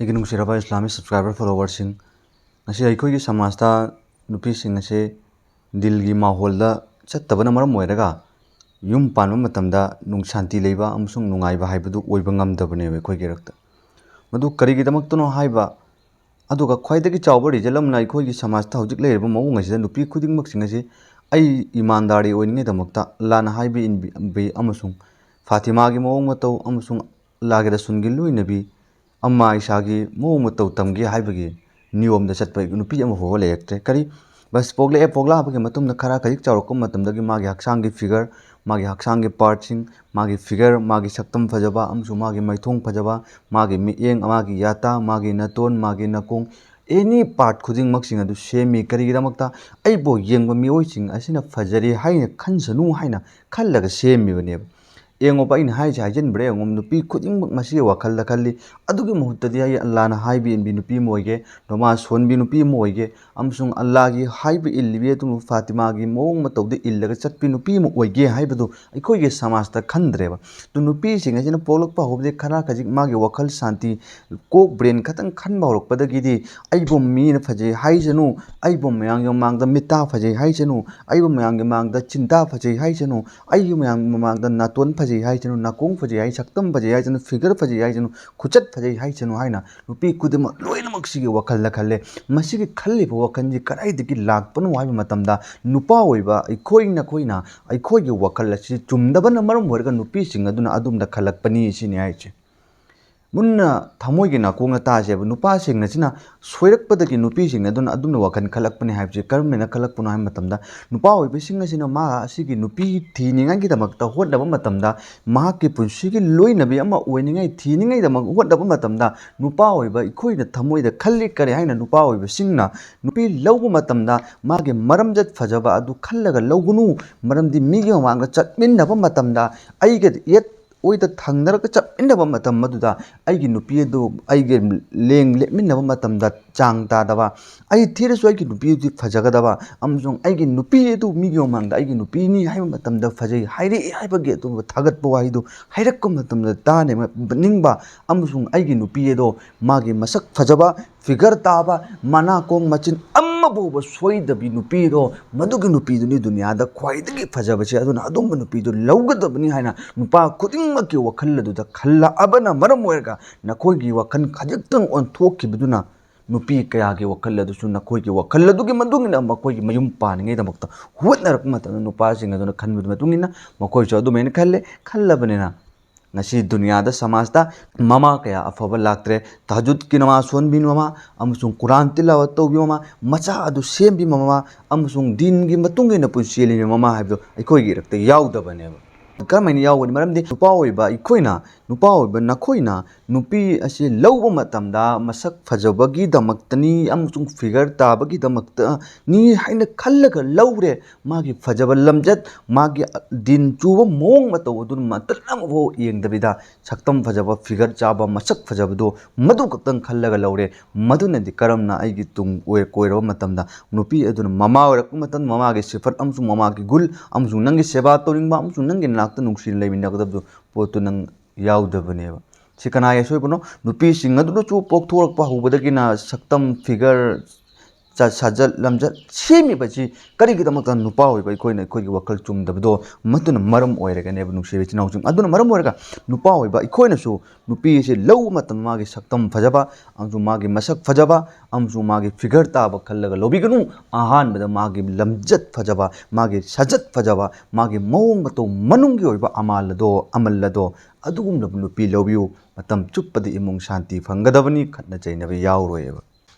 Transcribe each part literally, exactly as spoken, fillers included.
ꯑꯩꯒꯤ ꯅꯨꯡꯁꯤꯔꯕ Islamic subscriber followerꯁꯤꯡ, ꯉꯁꯤ ꯑꯩꯈꯣꯏꯒꯤ ꯁꯃꯥꯖꯇ ꯅꯨꯄꯤꯁꯤꯡ ꯑꯁꯤ ꯗꯤꯜꯒꯤ ꯃꯥꯍꯣꯜꯗ ꯆꯠꯇꯕꯅ ꯃꯔꯝ ꯑꯣꯏꯔꯒ ꯌꯨꯝ ꯄꯥꯟꯕ ꯃꯇꯝꯗ ꯅꯨꯡ-, ꯁꯥꯟꯇꯤ ꯂꯩꯕ ꯑꯃꯁꯨꯡ ꯅꯨꯡꯉꯥꯏꯕ ꯍꯥꯏꯕꯗꯨ ꯑꯣꯏꯕ ꯉꯝꯗꯕꯅꯦꯕ ꯑꯩꯈꯣꯏꯒꯤ ꯏꯔꯛꯇ꯫ ꯃꯗꯨ ꯀꯔꯤꯒꯤꯗꯃꯛꯇꯅꯣ ꯍꯥꯏꯕ, ꯑꯗꯨꯒ ꯈ꯭ꯋꯥꯏꯗꯒꯤ ꯆꯥꯎꯕ reason ꯑꯃꯅ ꯑꯩꯈꯣꯏꯒꯤ ꯁꯃꯥꯖꯇ ꯍꯧꯖꯤꯛ ꯂꯩꯔꯤꯕ ꯃꯑꯣꯡ ꯑꯁꯤꯗ ꯅꯨꯄꯤ ꯈꯨꯗꯤꯡꯃꯛꯁꯤꯡ ꯑꯁꯤ ꯑꯩ ꯏꯃꯥꯟꯗꯥꯔꯤ ꯑꯣꯏꯅꯤꯡꯉꯥꯏꯗꯃꯛꯇ ꯑꯜꯂꯥꯅ ꯍꯥꯏꯕ ꯏꯟꯕꯤ ꯑꯃꯁꯨꯡ ꯐꯥꯇꯤꯃꯥꯒꯤ ꯃꯑꯣꯡ ꯃꯇꯧ ꯑꯃꯁꯨꯡ ꯑꯜꯂꯥꯒꯤ ꯔꯁꯨꯜꯒꯤ ꯂꯣꯏꯅꯕꯤ ꯑꯃ ꯏꯁꯥꯒꯤ ꯃꯑꯣꯡ ꯃꯇꯧ ꯇꯝꯒꯦ ꯍꯥꯏꯕꯒꯤ ꯅꯤꯌꯣꯝꯗ ꯆꯠꯄ ꯅꯨꯄꯤ ꯑꯃ ꯐꯥꯎꯕ ꯂꯩꯔꯛꯇ꯭ꯔꯦ꯫ ꯀꯔꯤ, ꯕꯁ ꯄꯣꯛꯂꯛꯑꯦ, ꯄꯣꯛꯂꯛꯑꯕꯒꯤ ꯃꯇꯨꯡꯗ ꯈꯔ ꯈꯖꯤꯛ ꯆꯥꯎꯔꯛꯄ ꯃꯇꯝꯗꯒꯤ ꯃꯥꯒꯤ ꯍꯛꯆꯥꯡꯒꯤ figure, ꯃꯥꯒꯤ ꯍꯛꯆꯥꯡꯒꯤ partꯁꯤꯡ, ꯃꯥꯒꯤ figure, ꯃꯥꯒꯤ ꯁꯛꯇꯝ ꯐꯖꯕ ꯑꯃꯁꯨꯡ ꯃꯥꯒꯤ ꯃꯥꯏꯊꯣꯡ ꯐꯖꯕ, ꯃꯥꯒꯤ ꯃꯤꯠꯌꯦꯡ, ꯃꯥꯒꯤ ꯌꯥꯇꯥ, ꯃꯥꯒꯤ ꯅꯥꯇꯣꯟ, ꯃꯥꯒꯤ ꯅꯥꯀꯣꯡ, any part ꯈꯨꯗꯤꯡꯃꯛꯁꯤꯡ ꯑꯗꯨ ꯁꯦꯝꯃꯤ꯫ ꯀꯔꯤꯒꯤꯗꯃꯛꯇ? ꯑꯩꯕꯨ ꯌꯦꯡꯕ ꯃꯤꯑꯣꯏꯁꯤꯡ ꯑꯁꯤꯅ ꯐꯖꯔꯦ ꯍꯥꯏꯅ ꯈꯟꯁꯅꯨ ꯍꯥꯏꯅ ꯈꯜꯂꯒ ꯁꯦꯝꯃꯤꯕꯅꯦꯕ꯫ ꯌꯦꯡꯉꯣꯕ, ꯑꯩꯅ ꯍꯥꯏꯁꯦ ꯍꯥꯏꯖꯤꯟꯕ꯭ꯔꯥ ꯌꯦꯡꯉꯣ, ꯅꯨꯄꯤ ꯈꯨꯗꯤꯡꯃꯛ ꯃꯁꯤꯒꯤ ꯋꯥꯈꯜꯗ ꯈꯜꯂꯤ꯫ ꯑꯗꯨꯒꯤ ꯃꯍꯨꯠꯇꯗꯤ ꯑꯩ ꯑꯜꯂꯥꯅ ꯍꯥꯏꯕ ꯏꯟꯕꯤ ꯅꯨꯄꯤ ꯑꯃ ꯑꯣꯏꯒꯦ, ꯅꯃꯥꯖ ꯁꯣꯟꯕꯤ ꯅꯨꯄꯤ ꯑꯃ ꯑꯣꯏꯒꯦ, ꯑꯃꯁꯨꯡ ꯑꯜꯂꯥꯒꯤ ꯍꯥꯏꯕ ꯏꯜꯂꯤꯕꯤ ꯑꯗꯨꯕꯨ ꯐꯥꯇꯤꯃꯥꯒꯤ ꯃꯑꯣꯡ ꯃꯇꯧꯗ ꯏꯜꯂꯒ ꯆꯠꯄꯤ ꯅꯨꯄꯤ ꯑꯃ ꯑꯣꯏꯒꯦ ꯍꯥꯏꯕꯗꯨ ꯑꯩꯈꯣꯏꯒꯤ ꯁꯃꯥꯖꯇ ꯈꯟꯗ꯭ꯔꯦꯕ꯫ ꯑꯗꯨ ꯅꯨꯄꯤꯁꯤꯡ ꯑꯁꯤꯅ ꯄꯣꯛꯂꯛꯄ ꯍꯧꯕꯗꯒꯤ ꯈꯔ ꯈꯖꯤꯛ ꯃꯥꯒꯤ ꯋꯥꯈꯜ ꯁꯥꯟꯇꯤ, ꯀꯣꯛ brain ꯈꯇꯪ ꯈꯟꯕ ꯍꯧꯔꯛꯄꯗꯒꯤ ꯑꯩꯕꯨ ꯃꯤꯅ ꯐꯖꯩ ꯍꯥꯏꯁꯅꯨ, ꯑꯩꯕꯨ ꯃꯌꯥꯝꯒꯤ ꯃꯃꯥꯡꯗ ꯃꯤꯠꯇꯥ ꯐꯖꯩ ꯍꯥꯏꯁꯅꯨ, ꯑꯩꯕꯨ ꯃꯌꯥꯝꯒꯤ ꯃꯃꯥꯡꯗ ꯆꯤꯟꯗꯥ ꯐꯖꯩ ꯍꯥꯏꯁꯅꯨ, ꯑꯩꯒꯤ ꯃꯌꯥꯝꯒꯤ ꯃꯃꯥꯡꯗ ꯅꯥꯇꯣꯟ ꯐꯖꯩ ꯍꯥꯏꯁꯅꯨ, ꯅꯥꯀꯣꯡ ꯐꯖꯩ ꯍꯥꯏ, ꯁꯛꯇꯝ ꯐꯖꯩ ꯍꯥꯏꯁꯅꯨ, figure ꯐꯖꯩ ꯍꯥꯏꯁꯅꯨ, ꯈꯨꯆꯠ ꯐꯖꯩ ꯍꯥꯏꯁꯅꯨ ꯍꯥꯏꯅ ꯅꯨꯄꯤ ꯈꯨꯗꯤꯡꯃꯛ ꯂꯣꯏꯅꯃꯛ ꯁꯤꯒꯤ ꯋꯥꯈꯜꯗ ꯈꯜꯂꯦ꯫ ꯃꯁꯤꯒꯤ ꯈꯜꯂꯤꯕ ꯋꯥꯈꯜꯁꯤ ꯀꯗꯥꯏꯗꯒꯤ ꯂꯥꯛꯄꯅꯣ ꯍꯥꯏꯕ ꯃꯇꯝꯗ, ꯅꯨꯄꯥ ꯑꯣꯏꯕ ꯑꯩꯈꯣꯏ ꯅꯈꯣꯏꯅ ꯑꯩꯈꯣꯏꯒꯤ ꯋꯥꯈꯜ ꯑꯁꯤ ꯆꯨꯝꯗꯕꯅ ꯃꯔꯝ ꯑꯣꯏꯔꯒ ꯅꯨꯄꯤꯁꯤꯡ ꯑꯗꯨꯅ ꯑꯗꯨꯝꯅ ꯈꯜꯂꯛꯄꯅꯤ ꯁꯤꯅꯤ ꯍꯥꯏꯁꯦ꯫ ꯃꯨꯟꯅ ꯊꯃꯣꯏꯒꯤ ꯅꯥꯀꯣꯡꯅ ꯇꯥꯁꯦꯕ꯫ ꯅꯨꯄꯥꯁꯤꯡ ꯑꯁꯤꯅ ꯁꯣꯏꯔꯛꯄꯗꯒꯤ ꯅꯨꯄꯤꯁꯤꯡ ꯑꯗꯨꯅ ꯑꯗꯨꯝꯅ ꯋꯥꯈꯜ ꯈꯜꯂꯛꯄꯅꯤ ꯍꯥꯏꯕꯁꯤ ꯀꯔꯝ ꯍꯥꯏꯅ ꯈꯜꯂꯛꯄꯅꯣ ꯍꯥꯏꯕ ꯃꯇꯝꯗ, ꯅꯨꯄꯥ ꯑꯣꯏꯕꯁꯤꯡ ꯑꯁꯤꯅ ꯃꯥ ꯑꯁꯤꯒꯤ ꯅꯨꯄꯤ ꯊꯤꯅꯤꯡꯉꯥꯏꯒꯤꯗꯃꯛꯇ ꯍꯣꯠꯅꯕ ꯃꯇꯝꯗ, ꯃꯍꯥꯛꯀꯤ ꯄꯨꯟꯁꯤꯒꯤ ꯂꯣꯏꯅꯕꯤ ꯑꯃ ꯑꯣꯏꯅꯤꯡꯉꯥꯏ ꯊꯤꯅꯤꯡꯉꯥꯏꯗꯃꯛ ꯍꯣꯠꯅꯕ ꯃꯇꯝꯗ, ꯅꯨꯄꯥ ꯑꯣꯏꯕ ꯑꯩꯈꯣꯏꯅ ꯊꯃꯣꯏꯗ ꯈꯜꯂꯤ꯫ ꯀꯔꯤ ꯍꯥꯏꯅ? ꯅꯨꯄꯥ ꯑꯣꯏꯕꯁꯤꯡꯅ ꯅꯨꯄꯤ ꯂꯧꯕ ꯃꯇꯝꯗ ꯃꯥꯒꯤ ꯃꯔꯝꯆꯠ ꯐꯖꯕ ꯑꯗꯨ ꯈꯜꯂꯒ ꯂꯧꯒꯅꯨ, ꯃꯔꯝꯗꯤ ꯃꯤꯒꯤ ꯃꯃꯥꯡꯗ ꯆꯠꯃꯤꯟꯅꯕ ꯃꯇꯝꯗ ꯑꯩꯒ ꯌꯦꯠ ꯑꯣꯏꯗ ꯊꯪꯅꯔꯒ ꯆꯠꯃꯤꯟꯅꯕ ꯃꯇꯝ ꯑꯗꯨꯗ ꯑꯩꯒꯤ ꯅꯨꯄꯤ ꯑꯗꯨ ꯑꯩꯒ ꯂꯦꯡ ꯂꯦꯞꯃꯤꯟꯅꯕ ꯃꯇꯝꯗ ꯆꯥꯡ ꯇꯥꯗꯕ, ꯑꯩ ꯊꯤꯔꯁꯨ ꯑꯩꯒꯤ ꯅꯨꯄꯤ ꯑꯗꯨꯗꯤ ꯐꯖꯒꯗꯕ, ꯑꯃꯁꯨꯡ ꯑꯩꯒꯤ ꯅꯨꯄꯤ ꯑꯗꯨ ꯃꯤꯒꯤ ꯃꯃꯥꯡꯗ ꯑꯩꯒꯤ ꯅꯨꯄꯤꯅꯤ ꯍꯥꯏꯕ ꯃꯇꯝꯗ ꯐꯖꯩ ꯍꯥꯏꯔꯛꯏ ꯍꯥꯏꯕꯒꯤ ꯑꯗꯨꯒꯨꯝꯕ ꯊꯥꯒꯠꯄ ꯋꯥꯍꯩꯗꯨ ꯍꯥꯏꯔꯛꯄ ꯃꯇꯝꯗ ꯇꯥꯅꯤꯡꯕ, ꯑꯃꯁꯨꯡ ꯑꯩꯒꯤ ꯅꯨꯄꯤ ꯑꯗꯣ ꯃꯥꯒꯤ ꯃꯁꯛ ꯐꯖꯕ, ꯐꯤꯒꯔ ꯇꯥꯕ, ꯃꯅꯥꯀꯣꯡ ꯃꯆꯤꯟ ꯑꯃꯐꯥꯎꯕ ꯁꯣꯏꯗꯕꯤ ꯅꯨꯄꯤꯗꯣ, ꯃꯗꯨꯒꯤ ꯅꯨꯄꯤꯗꯨꯅꯤ ꯗꯨꯅꯤꯌꯥꯗ ꯈ꯭ꯋꯥꯏꯗꯒꯤ ꯐꯖꯕꯁꯦ꯫ ꯑꯗꯨꯅ ꯑꯗꯨꯝꯕ ꯅꯨꯄꯤꯗꯨ ꯂꯧꯒꯗꯕꯅꯤ ꯍꯥꯏꯅ ꯅꯨꯄꯥ ꯈꯨꯗꯤꯡꯃꯛꯀꯤ ꯋꯥꯈꯜ ꯑꯗꯨꯗ ꯈꯜꯂꯛꯑꯕꯅ ꯃꯔꯝ ꯑꯣꯏꯔꯒ ꯅꯈꯣꯏꯒꯤ ꯋꯥꯈꯜ ꯈꯖꯤꯛꯇꯪ ꯑꯣꯟꯊꯣꯛꯈꯤꯕꯗꯨꯅ ꯅꯨꯄꯤ ꯀꯌꯥꯒꯤ ꯋꯥꯈꯜ ꯑꯗꯨꯁꯨ ꯅꯈꯣꯏꯒꯤ ꯋꯥꯈꯜ ꯑꯗꯨꯒꯤ ꯃꯇꯨꯡ ꯏꯟꯅ ꯃꯈꯣꯏꯒꯤ ꯃꯌꯨꯝ ꯄꯥꯟꯅꯤꯡꯉꯩꯗꯃꯛꯇ ꯍꯣꯠꯅꯔꯛꯄ ꯃꯇꯝꯗ ꯅꯨꯄꯥꯁꯤꯡ ꯑꯗꯨꯅ ꯈꯟꯕꯒꯤ ꯃꯇꯨꯡ ꯏꯟꯅ ꯃꯈꯣꯏꯁꯨ ꯑꯗꯨꯃꯥꯏꯅ ꯈꯜꯂꯦ꯫ ꯈꯜꯂꯕꯅꯤꯅ ꯉꯁꯤ ꯗꯨꯅꯤꯌꯥꯗ, ꯁꯃꯥꯖꯇ ꯃꯃꯥ ꯀꯌꯥ ꯑꯐꯕ ꯂꯥꯛꯇ꯭ꯔꯦ꯫ ꯇꯍꯖꯨꯗꯀꯤ ꯅꯃꯥꯖ ꯁꯣꯟꯕꯤ ꯃꯃꯥ ꯑꯃꯁꯨꯡ ꯀꯨꯔꯥꯟ ꯇꯤꯂꯥꯋꯠ ꯇꯧꯕꯤ ꯃꯃꯥ, ꯃꯆꯥ ꯑꯗꯨ ꯁꯦꯝꯕꯤ ꯃꯃꯥ ꯑꯃꯁꯨꯡ ꯗꯤꯟꯒꯤ ꯃꯇꯨꯡ ꯏꯟꯅ ꯄꯨꯟꯁꯤ ꯂꯦꯟꯕꯤ ꯃꯃꯥ ꯍꯥꯏꯕꯗꯨ ꯑꯩꯈꯣꯏꯒꯤ ꯏꯔꯛꯇ ꯌꯥꯎꯗꯕꯅꯦꯕ꯫ ꯀꯔꯝꯍꯥꯏꯅ ꯌꯥꯎꯒꯅꯤ? ꯃꯔꯝꯗꯤ ꯅꯨꯄꯥ ꯑꯣꯏꯕ ꯑꯩꯈꯣꯏꯅ, ꯅꯨꯄꯥ ꯑꯣꯏꯕ ꯅꯈꯣꯏꯅ ꯅꯨꯄꯤ ꯑꯁꯤ ꯂꯧꯕ ꯃꯇꯝꯗ ꯃꯁꯛ ꯐꯖꯕꯒꯤꯗꯃꯛꯇꯅꯤ ꯑꯃꯁꯨꯡ ꯐꯤꯒꯔ ꯇꯥꯕꯒꯤꯗꯃꯛꯇꯅꯤ ꯍꯥꯏꯅ ꯈꯜꯂꯒ ꯂꯧꯔꯦ꯫ ꯃꯥꯒꯤ ꯐꯖꯕ ꯂꯝꯆꯠ, ꯃꯥꯒꯤ ꯗꯤꯟ ꯆꯨꯕ ꯃꯑꯣꯡ ꯃꯇꯧ ꯑꯗꯨ ꯃꯇꯠ ꯑꯃꯐꯥꯎ ꯌꯦꯡꯗꯕꯤꯗ ꯁꯛꯇꯝ ꯐꯖꯕ, ꯐꯤꯒꯔ ꯆꯥꯕ, ꯃꯁꯛ ꯐꯖꯕꯗꯣ ꯃꯗꯨ ꯈꯛꯇꯪ ꯈꯜꯂꯒ ꯂꯧꯔꯦ꯫ ꯃꯗꯨꯅꯗꯤ ꯀꯔꯝꯅ ꯑꯩꯒꯤ ꯇꯨꯡ ꯑꯣꯏ-, ꯀꯣꯏꯔꯕ ꯃꯇꯝꯗ ꯅꯨꯄꯤ ꯑꯗꯨꯅ ꯃꯃꯥ ꯑꯣꯏꯔꯛꯄ ꯃꯇꯝꯗ ꯃꯃꯥꯒꯤ ꯁꯤꯐꯠ ꯑꯃꯁꯨꯡ ꯃꯃꯥꯒꯤ ꯒꯨꯜ ꯑꯃꯁꯨꯡ ꯅꯪꯒꯤ ꯁꯦꯕꯥ ꯇꯧꯅꯤꯡꯕ ꯑꯃꯁꯨꯡ ꯅꯪꯒꯤ ꯅꯥꯛꯇ ꯅꯨꯡꯁꯤꯅ ꯂꯩꯃꯤꯟꯅꯒꯗꯕꯗꯨ ꯄꯣꯠꯇꯨ ꯅꯪ ꯌꯥꯎꯗꯕꯅꯦꯕ꯫ ꯁꯤ ꯀꯅꯥꯒꯤ ꯑꯁꯣꯏꯕꯅꯣ? ꯅꯨꯄꯤꯁꯤꯡ ꯑꯗꯨꯗꯁꯨ ꯄꯣꯛꯊꯣꯔꯛꯄ ꯍꯧꯕꯗꯒꯤꯅ ꯁꯛꯇꯝ, ꯐꯤꯒꯔ, ꯆ-, ꯁꯥꯖꯠ ꯂꯝꯆꯠ ꯁꯦꯝꯃꯤꯕꯁꯤ ꯀꯔꯤꯒꯤꯗꯃꯛꯇ? ꯅꯨꯄꯥ ꯑꯣꯏꯕ ꯑꯩꯈꯣꯏꯅ ꯑꯩꯈꯣꯏꯒꯤ ꯋꯥꯈꯜ ꯆꯨꯝꯗꯕꯗꯣ ꯃꯗꯨꯅ ꯃꯔꯝ ꯑꯣꯏꯔꯒꯅꯦꯕ, ꯅꯨꯡꯁꯤꯕ ꯏꯆꯤꯟ ꯏꯅꯥꯎꯁꯤꯡ꯫ ꯑꯗꯨꯅ ꯃꯔꯝ ꯑꯣꯏꯔꯒ ꯅꯨꯄꯥ ꯑꯣꯏꯕ ꯑꯩꯈꯣꯏꯅꯁꯨ ꯅꯨꯄꯤ ꯑꯁꯤ ꯂꯧꯕ ꯃꯇꯝꯗ ꯃꯥꯒꯤ ꯁꯛꯇꯝ ꯐꯖꯕ ꯑꯃꯁꯨꯡ ꯃꯥꯒꯤ ꯃꯁꯛ ꯐꯖꯕ ꯑꯃꯁꯨꯡ ꯃꯥꯒꯤ ꯐꯤꯒꯔ ꯇꯥꯕ ꯈꯜꯂꯒ ꯂꯧꯕꯤꯒꯅꯨ꯫ ꯑꯍꯥꯟꯕꯗ ꯃꯥꯒꯤ ꯂꯝꯆꯠ ꯐꯖꯕ, ꯃꯥꯒꯤ ꯁꯥꯖꯠ ꯐꯖꯕ, ꯃꯥꯒꯤ ꯃꯑꯣꯡ ꯃꯇꯧ ꯃꯅꯨꯡꯒꯤ ꯑꯣꯏꯕ ꯑꯃꯥꯜ ꯑꯗꯣ, ꯑꯃꯜ ꯑꯗꯣ, ꯑꯗꯨꯒꯨꯝꯂꯕ ꯅꯨꯄꯤ ꯂꯧꯕꯤꯌꯨ꯫ ꯃꯇꯝ ꯆꯨꯞꯄꯗ ꯏꯃꯨꯡ ꯁꯥꯟꯇꯤ ꯐꯪꯒꯗꯕꯅꯤ, ꯈꯠꯅ ꯆꯩꯅꯕ ꯌꯥꯎꯔꯣꯏꯕ꯫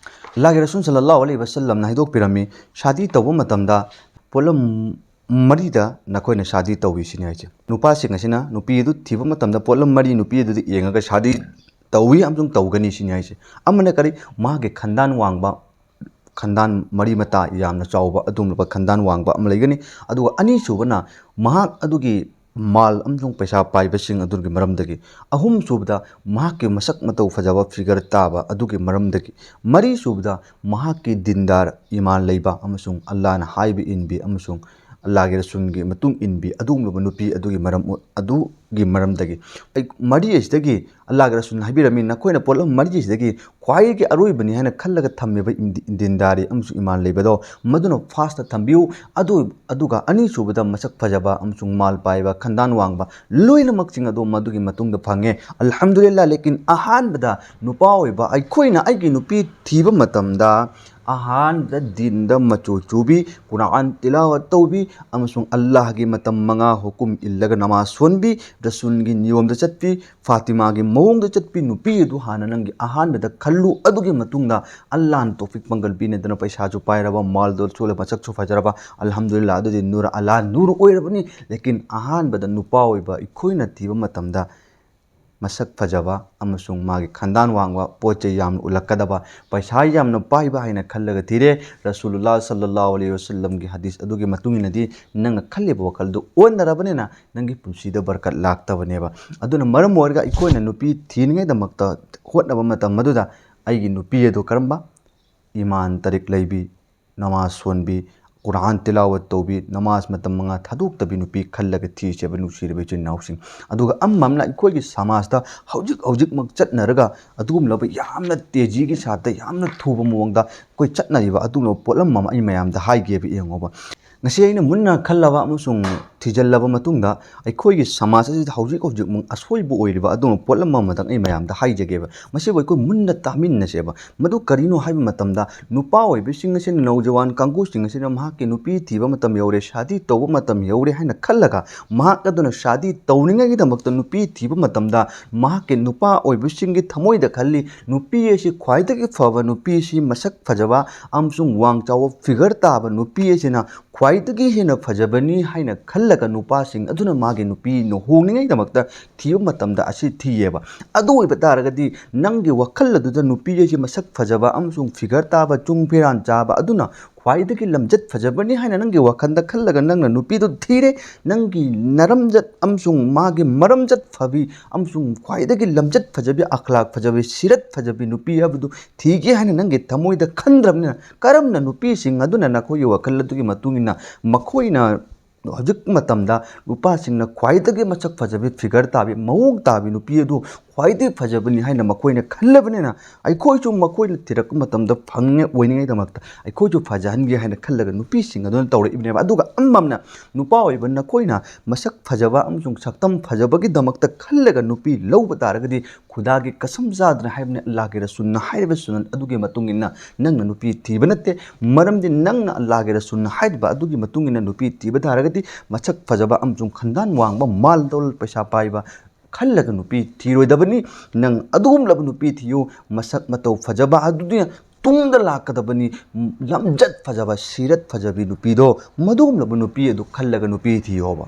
ꯑꯜꯂꯥꯍꯒꯤ ꯔꯁꯨꯜ ꯁꯜꯂꯜꯂꯥꯍꯨ ꯑꯂꯩꯍꯤ ꯋꯁꯜꯂꯝꯅ ꯍꯥꯏꯗꯣꯛꯄꯤꯔꯝꯃꯤ, ꯁꯥꯗꯤ ꯇꯧꯕ ꯃꯇꯝꯗ ꯄꯣꯠꯂꯝ ꯃꯔꯤꯗ ꯅꯈꯣꯏꯅ ꯁꯥꯗꯤ ꯇꯧꯏ ꯁꯤꯅꯤ ꯍꯥꯏꯁꯦ꯫ ꯅꯨꯄꯥꯁꯤꯡ ꯑꯁꯤꯅ ꯅꯨꯄꯤ ꯑꯗꯨ ꯊꯤꯕ ꯃꯇꯝꯗ ꯄꯣꯠꯂꯝ ꯃꯔꯤ ꯅꯨꯄꯤ ꯑꯗꯨꯗ ꯌꯦꯡꯉꯒ ꯁꯥꯗꯤ ꯇꯧꯏ ꯑꯃꯁꯨꯡ ꯇꯧꯒꯅꯤ ꯁꯤꯅꯤ ꯍꯥꯏꯁꯦ꯫ ꯑꯃꯅ ꯀꯔꯤ? ꯃꯍꯥꯛꯀꯤ ꯈꯟꯗꯥꯟ ꯋꯥꯡꯕ, ꯈꯟꯗꯥꯟ ꯃꯔꯤ ꯃꯇꯥ ꯌꯥꯝꯅ ꯆꯥꯎꯕ ꯑꯗꯨꯒꯨꯝꯂꯕ ꯈꯟꯗꯥꯟ ꯋꯥꯡꯕ ꯑꯃ ꯂꯩꯒꯅꯤ꯫ ꯑꯗꯨꯒ ꯑꯅꯤꯁꯨꯕꯅ ꯃꯍꯥꯛ ꯑꯗꯨꯒꯤ ꯃꯥꯜ ꯑꯃꯁꯨꯡ ꯄꯩꯁꯥ ꯄꯥꯏꯕꯁꯤꯡ ꯑꯗꯨꯒꯤ ꯃꯔꯝꯗꯒꯤ, ꯑꯍꯨꯝꯁꯨꯕꯗ ꯃꯍꯥꯛꯀꯤ ꯃꯁꯛ ꯃꯇꯧ ꯐꯖꯕ, ꯐꯤꯒꯔ ꯇꯥꯕ ꯑꯗꯨꯒꯤ ꯃꯔꯝꯗꯒꯤ, ꯃꯔꯤꯁꯨꯕꯗ ꯃꯍꯥꯛꯀꯤ ꯗꯤꯟꯗꯥꯔ, ꯏꯃꯥꯟ ꯂꯩꯕ ꯑꯃꯁꯨꯡ ꯑꯜꯂꯥꯍꯅ ꯍꯥꯏꯕ ꯏꯟꯕꯤ ꯑꯃꯁꯨꯡ ꯑꯜꯂꯥꯍꯒꯤ ꯔꯁꯨꯜꯒꯤ ꯃꯇꯨꯡ ꯏꯟꯕꯤ ꯑꯗꯨꯒꯨꯝꯂꯕ ꯅꯨꯄꯤ ꯑꯗꯨꯒꯤ ꯃꯔꯝ, ꯑꯗꯨꯒꯤ ꯃꯔꯝꯗꯒꯤ꯫ ꯑꯩ ꯃꯔꯤ ꯑꯁꯤꯗꯒꯤ ꯑꯜꯂꯥꯍꯒꯤ ꯔꯁꯨꯜꯅ ꯍꯥꯏꯕꯤꯔꯝꯃꯤ, ꯅꯈꯣꯏꯅ ꯄꯣꯠꯂꯝ ꯃꯔꯤ ꯑꯁꯤꯗꯒꯤ ꯈ꯭ꯋꯥꯏꯗꯒꯤ ꯑꯔꯣꯏꯕꯅꯤ ꯍꯥꯏꯅ ꯈꯜꯂꯒ ꯊꯝꯃꯤꯕ ꯏꯟꯗꯤ-, ꯗꯤꯟꯗꯥꯔꯤ ꯑꯃꯁꯨꯡ ꯏꯃꯥꯟ ꯂꯩꯕꯗꯣ, ꯃꯗꯨꯅ ꯐꯥꯔꯁꯇ ꯊꯝꯕꯤꯌꯨ꯫ ꯑꯗꯨ, ꯑꯗꯨꯒ ꯑꯅꯤꯁꯨꯕꯗ ꯃꯁꯛ ꯐꯖꯕ ꯑꯃꯁꯨꯡ ꯃꯥꯜ ꯄꯥꯏꯕ, ꯈꯟꯗꯥꯟ ꯋꯥꯡꯕ, ꯂꯣꯏꯅꯃꯛꯁꯤꯡ ꯑꯗꯣ ꯃꯗꯨꯒꯤ ꯃꯇꯨꯡꯗ ꯐꯪꯉꯦ꯫ ꯑꯜꯍꯝꯗꯨꯂꯤꯜꯂꯥ꯫ ꯂꯦꯀꯤꯟ ꯑꯍꯥꯟꯕꯗ ꯅꯨꯄꯥ ꯑꯣꯏꯕ ꯑꯩꯈꯣꯏꯅ ꯑꯩꯒꯤ ꯅꯨꯄꯤ ꯊꯤꯕ ꯃꯇꯝꯗ, ꯑꯍꯥꯟꯕꯗ ꯗꯤꯟꯗ ꯃꯆꯨ ꯆꯨꯕꯤ, ꯀꯨꯔꯥꯟ ꯇꯤꯂꯥꯋꯠ ꯇꯧꯕꯤ ꯑꯃꯁꯨꯡ ꯑꯜꯂꯥꯍꯒꯤ ꯃꯇꯝ ꯃꯉꯥ ꯍꯨꯀꯨꯝ ꯏꯜꯂꯒ ꯅꯃꯥꯖ ꯁꯣꯟꯕꯤ, ꯔꯁꯨꯜꯒꯤ ꯅꯤꯌꯣꯝꯗ ꯆꯠꯄꯤ, ꯐꯥꯇꯤꯃꯥꯒꯤ ꯃꯑꯣꯡꯗ ꯆꯠꯄꯤ ꯅꯨꯄꯤ ꯑꯗꯨ ꯍꯥꯟꯅ ꯅꯪꯒꯤ ꯑꯍꯥꯟꯕꯗ ꯈꯜꯂꯨ꯫ ꯑꯗꯨꯒꯤ ꯃꯇꯨꯡꯗ ꯑꯜꯂꯥꯍꯅ ꯇꯣꯐꯤꯛ ꯄꯥꯡꯒꯜ ꯄꯤꯅꯗꯅ ꯄꯩꯁꯥꯁꯨ ꯄꯥꯏꯔꯕ, ꯃꯥꯜꯗꯣ ꯁꯣꯜꯂ, ꯃꯁꯛꯁꯨ ꯐꯖꯔꯕ, ꯑꯜꯍꯝꯗꯨꯂꯤꯜꯂꯥ, ꯑꯗꯨꯗꯤ ꯅꯨꯔ ꯑꯂꯥ ꯅꯨꯔ ꯑꯣꯏꯔꯕꯅꯤ꯫ ꯂꯦꯀꯤꯟ ꯑꯍꯥꯟꯕꯗ ꯅꯨꯄꯥ ꯑꯣꯏꯕ ꯑꯩꯈꯣꯏꯅ ꯊꯤꯕ ꯃꯇꯝꯗ ꯃꯁꯛ ꯐꯖꯕ ꯑꯃꯁꯨꯡ ꯃꯥꯒꯤ ꯈꯟꯗꯥꯟ ꯋꯥꯡꯕ, ꯄꯣꯠ ꯆꯩ ꯌꯥꯝꯅ ꯎꯠꯂꯛꯀꯗꯕ, ꯄꯩꯁꯥ ꯌꯥꯝꯅ ꯄꯥꯏꯕ ꯍꯥꯏꯅ ꯈꯜꯂꯒ ꯊꯤꯔꯦ꯫ ꯔꯁꯨꯂꯨꯜꯂꯥꯍ ꯁꯜꯂꯜꯂꯥꯍꯨ ꯑꯂꯩꯍꯤ ꯋꯁꯜꯂꯝꯒꯤ ꯍꯗꯤꯁ ꯑꯗꯨꯒꯤ ꯃꯇꯨꯡ ꯏꯟꯅꯗꯤ ꯅꯪꯅ ꯈꯜꯂꯤꯕ ꯋꯥꯈꯜꯗꯨ ꯑꯣꯟꯅꯔꯕꯅꯤꯅ ꯅꯪꯒꯤ ꯄꯨꯟꯁꯤꯗ ꯕꯔꯀꯠ ꯂꯥꯛꯇꯕꯅꯦꯕ꯫ ꯑꯗꯨꯅ ꯃꯔꯝ ꯑꯣꯏꯔꯒ ꯑꯩꯈꯣꯏꯅ ꯅꯨꯄꯤ ꯊꯤꯅꯤꯡꯉꯥꯏꯗꯃꯛꯇ ꯍꯣꯠꯅꯕ ꯃꯇꯝ ꯑꯗꯨꯗ ꯑꯩꯒꯤ ꯅꯨꯄꯤ ꯑꯗꯨ ꯀꯔꯝꯕ ꯏꯃꯥꯟ ꯇꯔꯤꯛ ꯂꯩꯕꯤ, ꯅꯃꯥꯖ ꯁꯣꯟꯕꯤ, ꯀꯨꯔꯥꯟ ꯇꯤꯂꯥꯋꯠ ꯇꯧꯕꯤ, ꯅꯃꯥꯖ ꯃꯇꯝ ꯃꯉꯥ ꯊꯥꯗꯣꯛꯇꯕꯤ ꯅꯨꯄꯤ ꯈꯜꯂꯒ ꯊꯤꯁꯦꯕ, ꯅꯨꯡꯁꯤꯔꯕ ꯏꯆꯤꯟ ꯏꯅꯥꯎꯁꯤꯡ꯫ ꯑꯗꯨꯒ ꯑꯃ ꯑꯃꯅ ꯑꯩꯈꯣꯏꯒꯤ ꯁꯃꯥꯖꯇ ꯍꯧꯖꯤꯛ ꯍꯧꯖꯤꯛꯃꯛ ꯆꯠꯅꯔꯒ ꯑꯗꯨꯒꯨꯝꯂꯕ ꯌꯥꯝꯅ ꯇꯦꯖꯤꯒꯤ ꯁꯥꯠꯇ ꯌꯥꯝꯅ ꯊꯨꯕ ꯃꯑꯣꯡꯗ ꯑꯩꯈꯣꯏ ꯆꯠꯅꯔꯤꯕ ꯑꯗꯨꯒꯨꯝꯂꯕ ꯄꯣꯠꯂꯝ ꯑꯃ ꯑꯩ ꯃꯌꯥꯝꯗ ꯍꯥꯏꯒꯦꯕ, ꯌꯦꯡꯉꯣꯕ꯫ ꯉꯁꯤ ꯑꯩꯅ ꯃꯨꯟꯅ ꯈꯜꯂꯕ ꯑꯃꯁꯨꯡ ꯊꯤꯖꯤꯜꯂꯕ ꯃꯇꯨꯡꯗ ꯑꯩꯈꯣꯏꯒꯤ ꯁꯃꯥꯖ ꯑꯁꯤꯗ ꯍꯧꯖꯤꯛ ꯍꯧꯖꯤꯛꯃꯛ ꯑꯁꯣꯏꯕ ꯑꯣꯏꯔꯤꯕ ꯑꯗꯨꯒꯨꯝꯕ ꯄꯣꯠꯂꯝ ꯑꯃꯇꯪ ꯑꯩ ꯃꯌꯥꯝꯗ ꯍꯥꯏꯖꯒꯦꯕ꯫ ꯃꯁꯤꯕꯨ ꯑꯩꯈꯣꯏ ꯃꯨꯟꯅ ꯇꯥꯃꯤꯟꯅꯁꯦꯕ꯫ ꯃꯗꯨ ꯀꯔꯤꯅꯣ ꯍꯥꯏꯕ ꯃꯇꯝꯗ, ꯅꯨꯄꯥ ꯑꯣꯏꯕꯁꯤꯡ ꯑꯁꯤꯅ, ꯅꯧꯖꯋꯥꯟ ꯀꯥꯡꯕꯨꯁꯤꯡ ꯑꯁꯤꯅ ꯃꯍꯥꯛꯀꯤ ꯅꯨꯄꯤ ꯊꯤꯕ ꯃꯇꯝ ꯌꯧꯔꯦ, ꯁꯥꯗꯤ ꯇꯧꯕ ꯃꯇꯝ ꯌꯧꯔꯦ ꯍꯥꯏꯅ ꯈꯜꯂꯒ, ꯃꯍꯥꯛ ꯑꯗꯨꯅ ꯁꯥꯗꯤ ꯇꯧꯅꯤꯡꯉꯥꯏꯒꯤꯗꯃꯛꯇ ꯅꯨꯄꯤ ꯊꯤꯕ ꯃꯇꯝꯗ, ꯃꯍꯥꯛꯀꯤ ꯅꯨꯄꯥ ꯑꯣꯏꯕꯁꯤꯡꯒꯤ ꯊꯃꯣꯏꯗ ꯈꯜꯂꯤ, ꯅꯨꯄꯤ ꯑꯁꯤ ꯈ꯭ꯋꯥꯏꯗꯒꯤ ꯐꯕ, ꯅꯨꯄꯤ ꯑꯁꯤ ꯃꯁꯛ ꯐꯖꯕ ꯑꯃꯁꯨꯡ ꯋꯥꯡ ꯆꯥꯎꯕ ꯐꯤꯒꯔ ꯇꯥꯕ ꯅꯨꯄꯤ ꯑꯁꯤꯅ ꯈ꯭ꯋꯥꯏꯗꯒꯤ ꯍꯦꯟꯅ ꯐꯖꯕꯅꯤ ꯍꯥꯏꯅ ꯈꯜꯂꯒ, ꯈꯜꯂꯒ ꯅꯨꯄꯥꯁꯤꯡ ꯑꯗꯨꯅ ꯃꯥꯒꯤ ꯅꯨꯄꯤ ꯂꯨꯍꯣꯡꯅꯤꯡꯉꯩꯗꯃꯛꯇ ꯊꯤꯕ ꯃꯇꯝꯗ ꯑꯁꯤ ꯊꯤꯌꯦꯕ꯫ ꯑꯗꯨ ꯑꯣꯏꯕ ꯇꯥꯔꯒꯗꯤ ꯅꯪꯒꯤ ꯋꯥꯈꯜ ꯑꯗꯨꯗ ꯅꯨꯄꯤ ꯑꯁꯤ ꯃꯁꯛ ꯐꯖꯕ ꯑꯃꯁꯨꯡ ꯐꯤꯒꯔ ꯇꯥꯕ, ꯆꯨꯡ ꯐꯤꯔꯥꯟ ꯆꯥꯕ ꯑꯗꯨꯅ ꯈ꯭ꯋꯥꯏꯗꯒꯤ ꯂꯝꯆꯠ ꯐꯖꯕꯅꯤ ꯍꯥꯏꯅ ꯅꯪꯒꯤ ꯋꯥꯈꯜꯗ ꯈꯜꯂꯒ ꯅꯪꯅ ꯅꯨꯄꯤꯗꯨ ꯊꯤꯔꯦ꯫ ꯅꯪꯒꯤ ꯅꯔꯝꯖꯠ ꯑꯃꯁꯨꯡ ꯃꯥꯒꯤ ꯃꯔꯝꯖꯠ ꯐꯕꯤ ꯑꯃꯁꯨꯡ ꯈ꯭ꯋꯥꯏꯗꯒꯤ ꯂꯝꯆꯠ ꯐꯖꯕꯤ, ꯑꯈ꯭ꯂꯥꯛ ꯐꯖꯕꯤ, ꯁꯤꯔꯠ ꯐꯖꯕꯤ ꯅꯨꯄꯤ ꯍꯥꯏꯕꯗꯨ ꯊꯤꯒꯦ ꯍꯥꯏꯅ ꯅꯪꯒꯤ ꯊꯃꯣꯏꯗ ꯈꯟꯗ꯭ꯔꯕꯅꯤꯅ, ꯀꯔꯝꯅ ꯅꯨꯄꯤꯁꯤꯡ ꯑꯗꯨꯅ ꯅꯈꯣꯏꯒꯤ ꯋꯥꯈꯜ ꯑꯗꯨꯒꯤ ꯃꯇꯨꯡ ꯏꯟꯅ ꯃꯈꯣꯏꯅ ꯍꯧꯖꯤꯛ ꯃꯇꯝꯗ ꯅꯨꯄꯥꯁꯤꯡꯅ ꯈ꯭ꯋꯥꯏꯗꯒꯤ ꯃꯁꯛ ꯐꯖꯕꯤ, ꯐꯤꯒꯔ ꯇꯥꯕꯤ, ꯃꯑꯣꯡ ꯇꯥꯕꯤ ꯅꯨꯄꯤ ꯑꯗꯨ ꯈ꯭ꯋꯥꯏꯗꯒꯤ ꯐꯖꯕꯅꯤ ꯍꯥꯏꯅ ꯃꯈꯣꯏꯅ ꯈꯜꯂꯕꯅꯤꯅ, ꯑꯩꯈꯣꯏꯁꯨ ꯃꯈꯣꯏꯅ ꯊꯤꯔꯛꯄ ꯃꯇꯝꯗ ꯐꯪꯅꯤꯡꯉꯥꯏ ꯑꯣꯏꯅꯤꯡꯉꯥꯏꯗꯃꯛꯇ ꯑꯩꯈꯣꯏꯁꯨ ꯐꯖꯍꯟꯒꯦ ꯍꯥꯏꯅ ꯈꯜꯂꯒ ꯅꯨꯄꯤꯁꯤꯡ ꯑꯗꯨꯅ ꯇꯧꯔꯛꯏꯕꯅꯦꯕ꯫ ꯑꯗꯨꯒ ꯑꯃꯝꯅ ꯅꯨꯄꯥ ꯑꯣꯏꯕ ꯅꯈꯣꯏꯅ ꯃꯁꯛ ꯐꯖꯕ ꯑꯃꯁꯨꯡ ꯁꯛꯇꯝ ꯐꯖꯕꯒꯤꯗꯃꯛꯇ ꯈꯜꯂꯒ ꯅꯨꯄꯤ ꯂꯧꯕ ꯇꯥꯔꯒꯗꯤ, ꯈꯨꯗꯥꯒꯤ ꯀꯁꯝ ꯆꯥꯗꯅ ꯍꯥꯏꯕꯅꯤ, ꯑꯜꯂꯥꯍꯒꯤ ꯔꯁꯨꯜꯅ ꯍꯥꯏꯔꯤꯕ ꯁꯨꯅꯟ ꯑꯗꯨꯒꯤ ꯃꯇꯨꯡ ꯏꯟꯅ ꯅꯪꯅ ꯅꯨꯄꯤ ꯊꯤꯕ ꯅꯠꯇꯦ꯫ ꯃꯔꯝꯗꯤ ꯅꯪꯅ ꯑꯜꯂꯥꯍꯒꯤ ꯔꯁꯨꯜꯅ ꯍꯥꯏꯔꯤꯕ ꯑꯗꯨꯒꯤ ꯃꯇꯨꯡ ꯏꯟꯅ ꯅꯨꯄꯤ ꯊꯤꯕ ꯇꯥꯔꯒꯗꯤ, ꯃꯁꯛ ꯐꯖꯕ ꯑꯃꯁꯨꯡ ꯈꯟꯗꯥꯟ ꯋꯥꯡꯕ, ꯃꯥꯜ ꯗꯧꯂꯠ, ꯄꯩꯁꯥ ꯄꯥꯏꯕ ꯈꯜꯂꯒ ꯅꯨꯄꯤ ꯊꯤꯔꯣꯏꯗꯕꯅꯤ꯫ ꯅꯪ ꯑꯗꯨꯒꯨꯝꯂꯕ ꯅꯨꯄꯤ ꯊꯤꯌꯨ, ꯃꯁꯛ ꯃꯇꯧ ꯐꯖꯕ ꯑꯗꯨꯗꯤ ꯇꯨꯡꯗ ꯂꯥꯛꯀꯗꯕꯅꯤ꯫ ꯂꯝꯖꯠ ꯐꯖꯕ, ꯁꯤꯔꯠ ꯐꯖꯕꯤ ꯅꯨꯄꯤꯗꯣ, ꯃꯗꯨꯒꯨꯝꯂꯕ ꯅꯨꯄꯤ ꯑꯗꯨ ꯈꯜꯂꯒ ꯅꯨꯄꯤ ꯊꯤꯌꯣꯕ꯫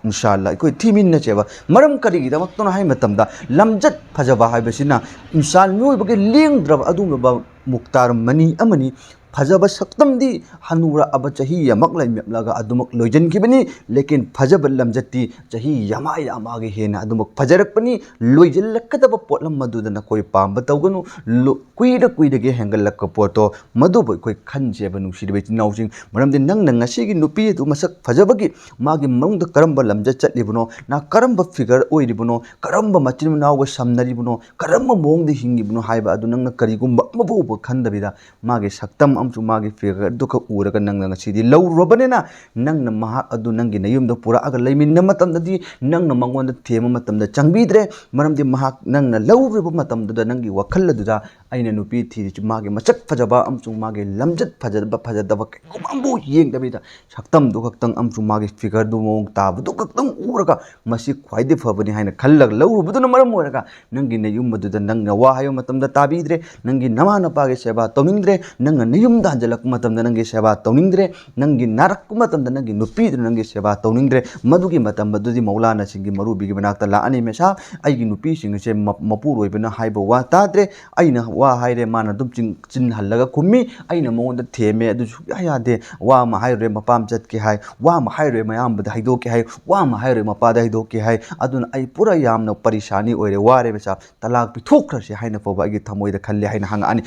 ꯏꯟꯁꯥ ꯑꯜꯂꯥ, ꯑꯩꯈꯣꯏ ꯊꯤꯃꯤꯟꯅꯁꯦꯕ꯫ ꯃꯔꯝ ꯀꯔꯤꯒꯤꯗꯃꯛꯇꯅꯣ ꯍꯥꯏꯕ ꯃꯇꯝꯗ, ꯂꯝꯖꯠ ꯐꯖꯕ ꯍꯥꯏꯕꯁꯤꯅ ꯏꯟꯁꯥꯟ ꯃꯤꯑꯣꯏꯕꯒꯤ ꯂꯦꯡꯗ꯭ꯔꯕ ꯑꯗꯨꯒꯨꯝꯂꯕ ꯃꯨꯛꯇꯥꯔ ꯃꯅꯤ ꯑꯃꯅꯤ꯫ ꯐꯖꯕ ꯁꯛꯇꯝꯗꯤ ꯍꯅꯨꯔꯛꯑꯕ ꯆꯍꯤ ꯑꯃꯛ ꯂꯩꯃꯛꯂꯒ ꯑꯗꯨꯃꯛ ꯂꯣꯏꯁꯤꯟꯈꯤꯕꯅꯤ꯫ ꯂꯦꯀꯤꯟ ꯐꯖꯕ ꯂꯝꯖꯠꯇꯤ ꯆꯍꯤ ꯌꯥꯝꯃ ꯌꯥꯝꯃꯒ ꯍꯦꯟꯅ ꯑꯗꯨꯃꯛ ꯐꯖꯔꯛꯄꯅꯤ꯫ ꯂꯣꯏꯁꯤꯜꯂꯛꯀꯗꯕ ꯄꯣꯠꯂꯝ ꯑꯗꯨꯗ ꯅꯈꯣꯏ ꯄꯥꯝꯕ ꯇꯧꯒꯅꯨ꯫ ꯂꯨ-, ꯀꯨꯏꯔ ꯀꯨꯏꯔꯒ ꯍꯦꯟꯒꯠꯂꯛꯄ ꯄꯣꯠꯇꯣ, ꯃꯗꯨꯕꯨ ꯑꯩꯈꯣꯏ ꯈꯟꯁꯦꯕ, ꯅꯨꯡꯁꯤꯔꯤꯕ ꯏꯆꯤꯟ ꯏꯅꯥꯎꯁꯤꯡ꯫ ꯃꯔꯝꯗꯤ ꯅꯪꯅ ꯉꯁꯤꯒꯤ ꯅꯨꯄꯤ ꯑꯗꯨ ꯃꯁꯛ ꯐꯖꯕꯒꯤ ꯃꯥꯒꯤ ꯃꯅꯨꯡꯗ ꯀꯔꯝꯕ ꯂꯝꯖꯠ ꯆꯠꯂꯤꯕꯅꯣ, ꯅ ꯀꯔꯝꯕ ꯐꯤꯒꯔ ꯑꯣꯏꯔꯤꯕꯅꯣ, ꯀꯔꯝꯕ ꯃꯆꯤꯟ ꯃꯅꯥꯎꯒ ꯁꯝꯅꯔꯤꯕꯅꯣ, ꯀꯔꯝꯕ ꯃꯑꯣꯡꯗ ꯍꯤꯡꯉꯤꯕꯅꯣ ꯍꯥꯏꯕ ꯑꯗꯨ ꯅꯪꯅ ꯀꯔꯤꯒꯨꯝꯕ ꯑꯃꯐꯥꯎꯕ ꯈꯟꯗꯕꯤꯗ, ꯃꯥꯒꯤ ꯁꯛꯇꯝ ꯑꯃꯁꯨꯡ ꯃꯥꯒꯤ ꯐꯤꯒꯔꯗꯨ ꯈꯛ ꯎꯔꯒ ꯅꯪꯅ ꯉꯁꯤꯗꯤ ꯂꯧꯔꯨꯔꯕꯅꯤꯅ, ꯅꯪꯅ ꯃꯍꯥꯛ ꯑꯗꯨ ꯅꯪꯒꯤ ꯅꯌꯨꯝꯗ ꯄꯨꯔꯛꯑꯒ ꯂꯩꯃꯤꯟꯅꯕ ꯃꯇꯝꯗꯗꯤ, ꯅꯪꯅ ꯃꯉꯣꯟꯗ ꯊꯦꯝꯕ ꯃꯇꯝꯗ ꯆꯪꯕꯤꯗ꯭ꯔꯦ꯫ ꯃꯔꯝꯗꯤ ꯃꯍꯥꯛ ꯅꯪꯅ ꯂꯧꯔꯨꯕ ꯃꯇꯝꯗꯨꯗ ꯅꯪꯒꯤ ꯋꯥꯈꯜ ꯑꯗꯨꯗ ꯑꯩꯅ ꯅꯨꯄꯤ ꯊꯤꯔꯤꯁꯤ ꯃꯥꯒꯤ ꯃꯁꯛ ꯐꯖꯕ ꯑꯃꯁꯨꯡ ꯃꯥꯒꯤ ꯂꯝꯆꯠ ꯐꯖꯕ ꯐꯖꯗꯕ ꯀꯩꯒꯨꯝꯕ ꯑꯃꯐꯥꯎ ꯌꯦꯡꯗꯕꯤꯗ ꯁꯛꯇꯝꯗꯨ ꯈꯛꯇꯪ ꯑꯃꯁꯨꯡ ꯃꯥꯒꯤ figureꯗꯨ ꯃꯑꯣꯡ ꯇꯥꯕꯗꯨ ꯈꯛꯇꯪ ꯎꯔꯒ ꯃꯁꯤ ꯈ꯭ꯋꯥꯏꯗꯒꯤ ꯐꯕꯅꯤ ꯍꯥꯏꯅ ꯈꯜꯂꯒ ꯂꯧꯔꯨꯕꯗꯨꯅ ꯃꯔꯝ ꯑꯣꯏꯔꯒ ꯅꯪꯒꯤ ꯅꯌꯨꯝ ꯑꯗꯨꯗ ꯅꯪꯅ ꯋꯥ ꯍꯥꯏꯕ ꯃꯇꯝꯗ ꯇꯥꯕꯤꯗ꯭ꯔꯦ, ꯅꯪꯒꯤ ꯅꯃꯥ ꯅꯄꯥꯒꯤ ꯁꯦꯕꯥ ꯇꯧꯅꯤꯡꯗ꯭ꯔꯦ, ꯅꯪꯅ ꯅꯌꯨꯝꯗ ꯍꯟꯖꯤꯜꯂꯛꯄ ꯃꯇꯝꯗ ꯅꯪꯒꯤ ꯁꯦꯕꯥ ꯇꯧꯅꯤꯡꯗ꯭ꯔꯦ, ꯅꯪꯒꯤ ꯅꯥꯔꯛꯄ ꯃꯇꯝꯗ ꯅꯪꯒꯤ ꯅꯨꯄꯤꯗꯨꯅ ꯅꯪꯒꯤ ꯁꯦꯕꯥ ꯇꯧꯅꯤꯡꯗ꯭ꯔꯦ꯫ ꯃꯗꯨꯒꯤ ꯃꯇꯝ ꯑꯗꯨꯗꯤ ꯃꯧꯂꯥꯅꯥꯁꯤꯡꯒꯤ ꯃꯧꯔꯨꯕꯤꯒꯤ ꯃꯅꯥꯛꯇ ꯂꯥꯛꯑꯅꯤ, ꯃꯦꯁꯥ, ꯑꯩꯒꯤ ꯅꯨꯄꯤꯁꯤꯡ ꯑꯁꯦ ꯃ-, ꯃꯄꯨꯔꯣꯏꯕꯅ ꯍꯥꯏꯕ ꯋꯥ ꯇꯥꯗ꯭ꯔꯦ, ꯑꯩꯅ ꯋꯥ ꯍꯥꯏꯔꯦ ꯃꯥꯅ ꯑꯗꯨꯝ ꯆꯤꯡ-, ꯆꯤꯟ ꯍꯜꯂꯒ ꯈꯨꯝꯃꯤ, ꯑꯩꯅ ꯃꯉꯣꯟꯗ ꯊꯦꯝꯃꯦ ꯑꯗꯨ ꯁꯨꯡꯌꯥ ꯌꯥꯗꯦ, ꯋꯥ ꯑꯃ ꯍꯥꯏꯔꯨꯔꯦ ꯃꯄꯥꯝ ꯆꯠꯀꯦ ꯍꯥꯏ, ꯋꯥ ꯑꯃ ꯍꯥꯏꯔꯨꯔꯦ ꯃꯌꯥꯝꯕꯗ ꯍꯥꯏꯗꯣꯛꯀꯦ ꯍꯥꯏ, ꯋꯥ ꯑꯃ ꯍꯥꯏꯔꯨꯔꯦ ꯃꯄꯥꯗ ꯍꯥꯏꯗꯣꯛꯀꯦ ꯍꯥꯏ꯫ ꯑꯗꯨꯅ ꯑꯩ ꯄꯨꯔꯥ ꯌꯥꯝꯅ ꯄꯔꯤꯁꯥꯅꯤ ꯑꯣꯏꯔꯦ, ꯋꯥꯔꯦ ꯃꯦꯁꯥ, ꯇꯂꯥꯛ ꯄꯤꯊꯣꯛꯈ꯭ꯔꯁꯦ ꯍꯥꯏꯅ ꯐꯥꯎꯕ ꯑꯩꯒꯤ ꯊꯃꯣꯏꯗ ꯈꯜꯂꯦ ꯍꯥꯏꯅ ꯍꯪꯉꯛꯑꯅꯤ꯫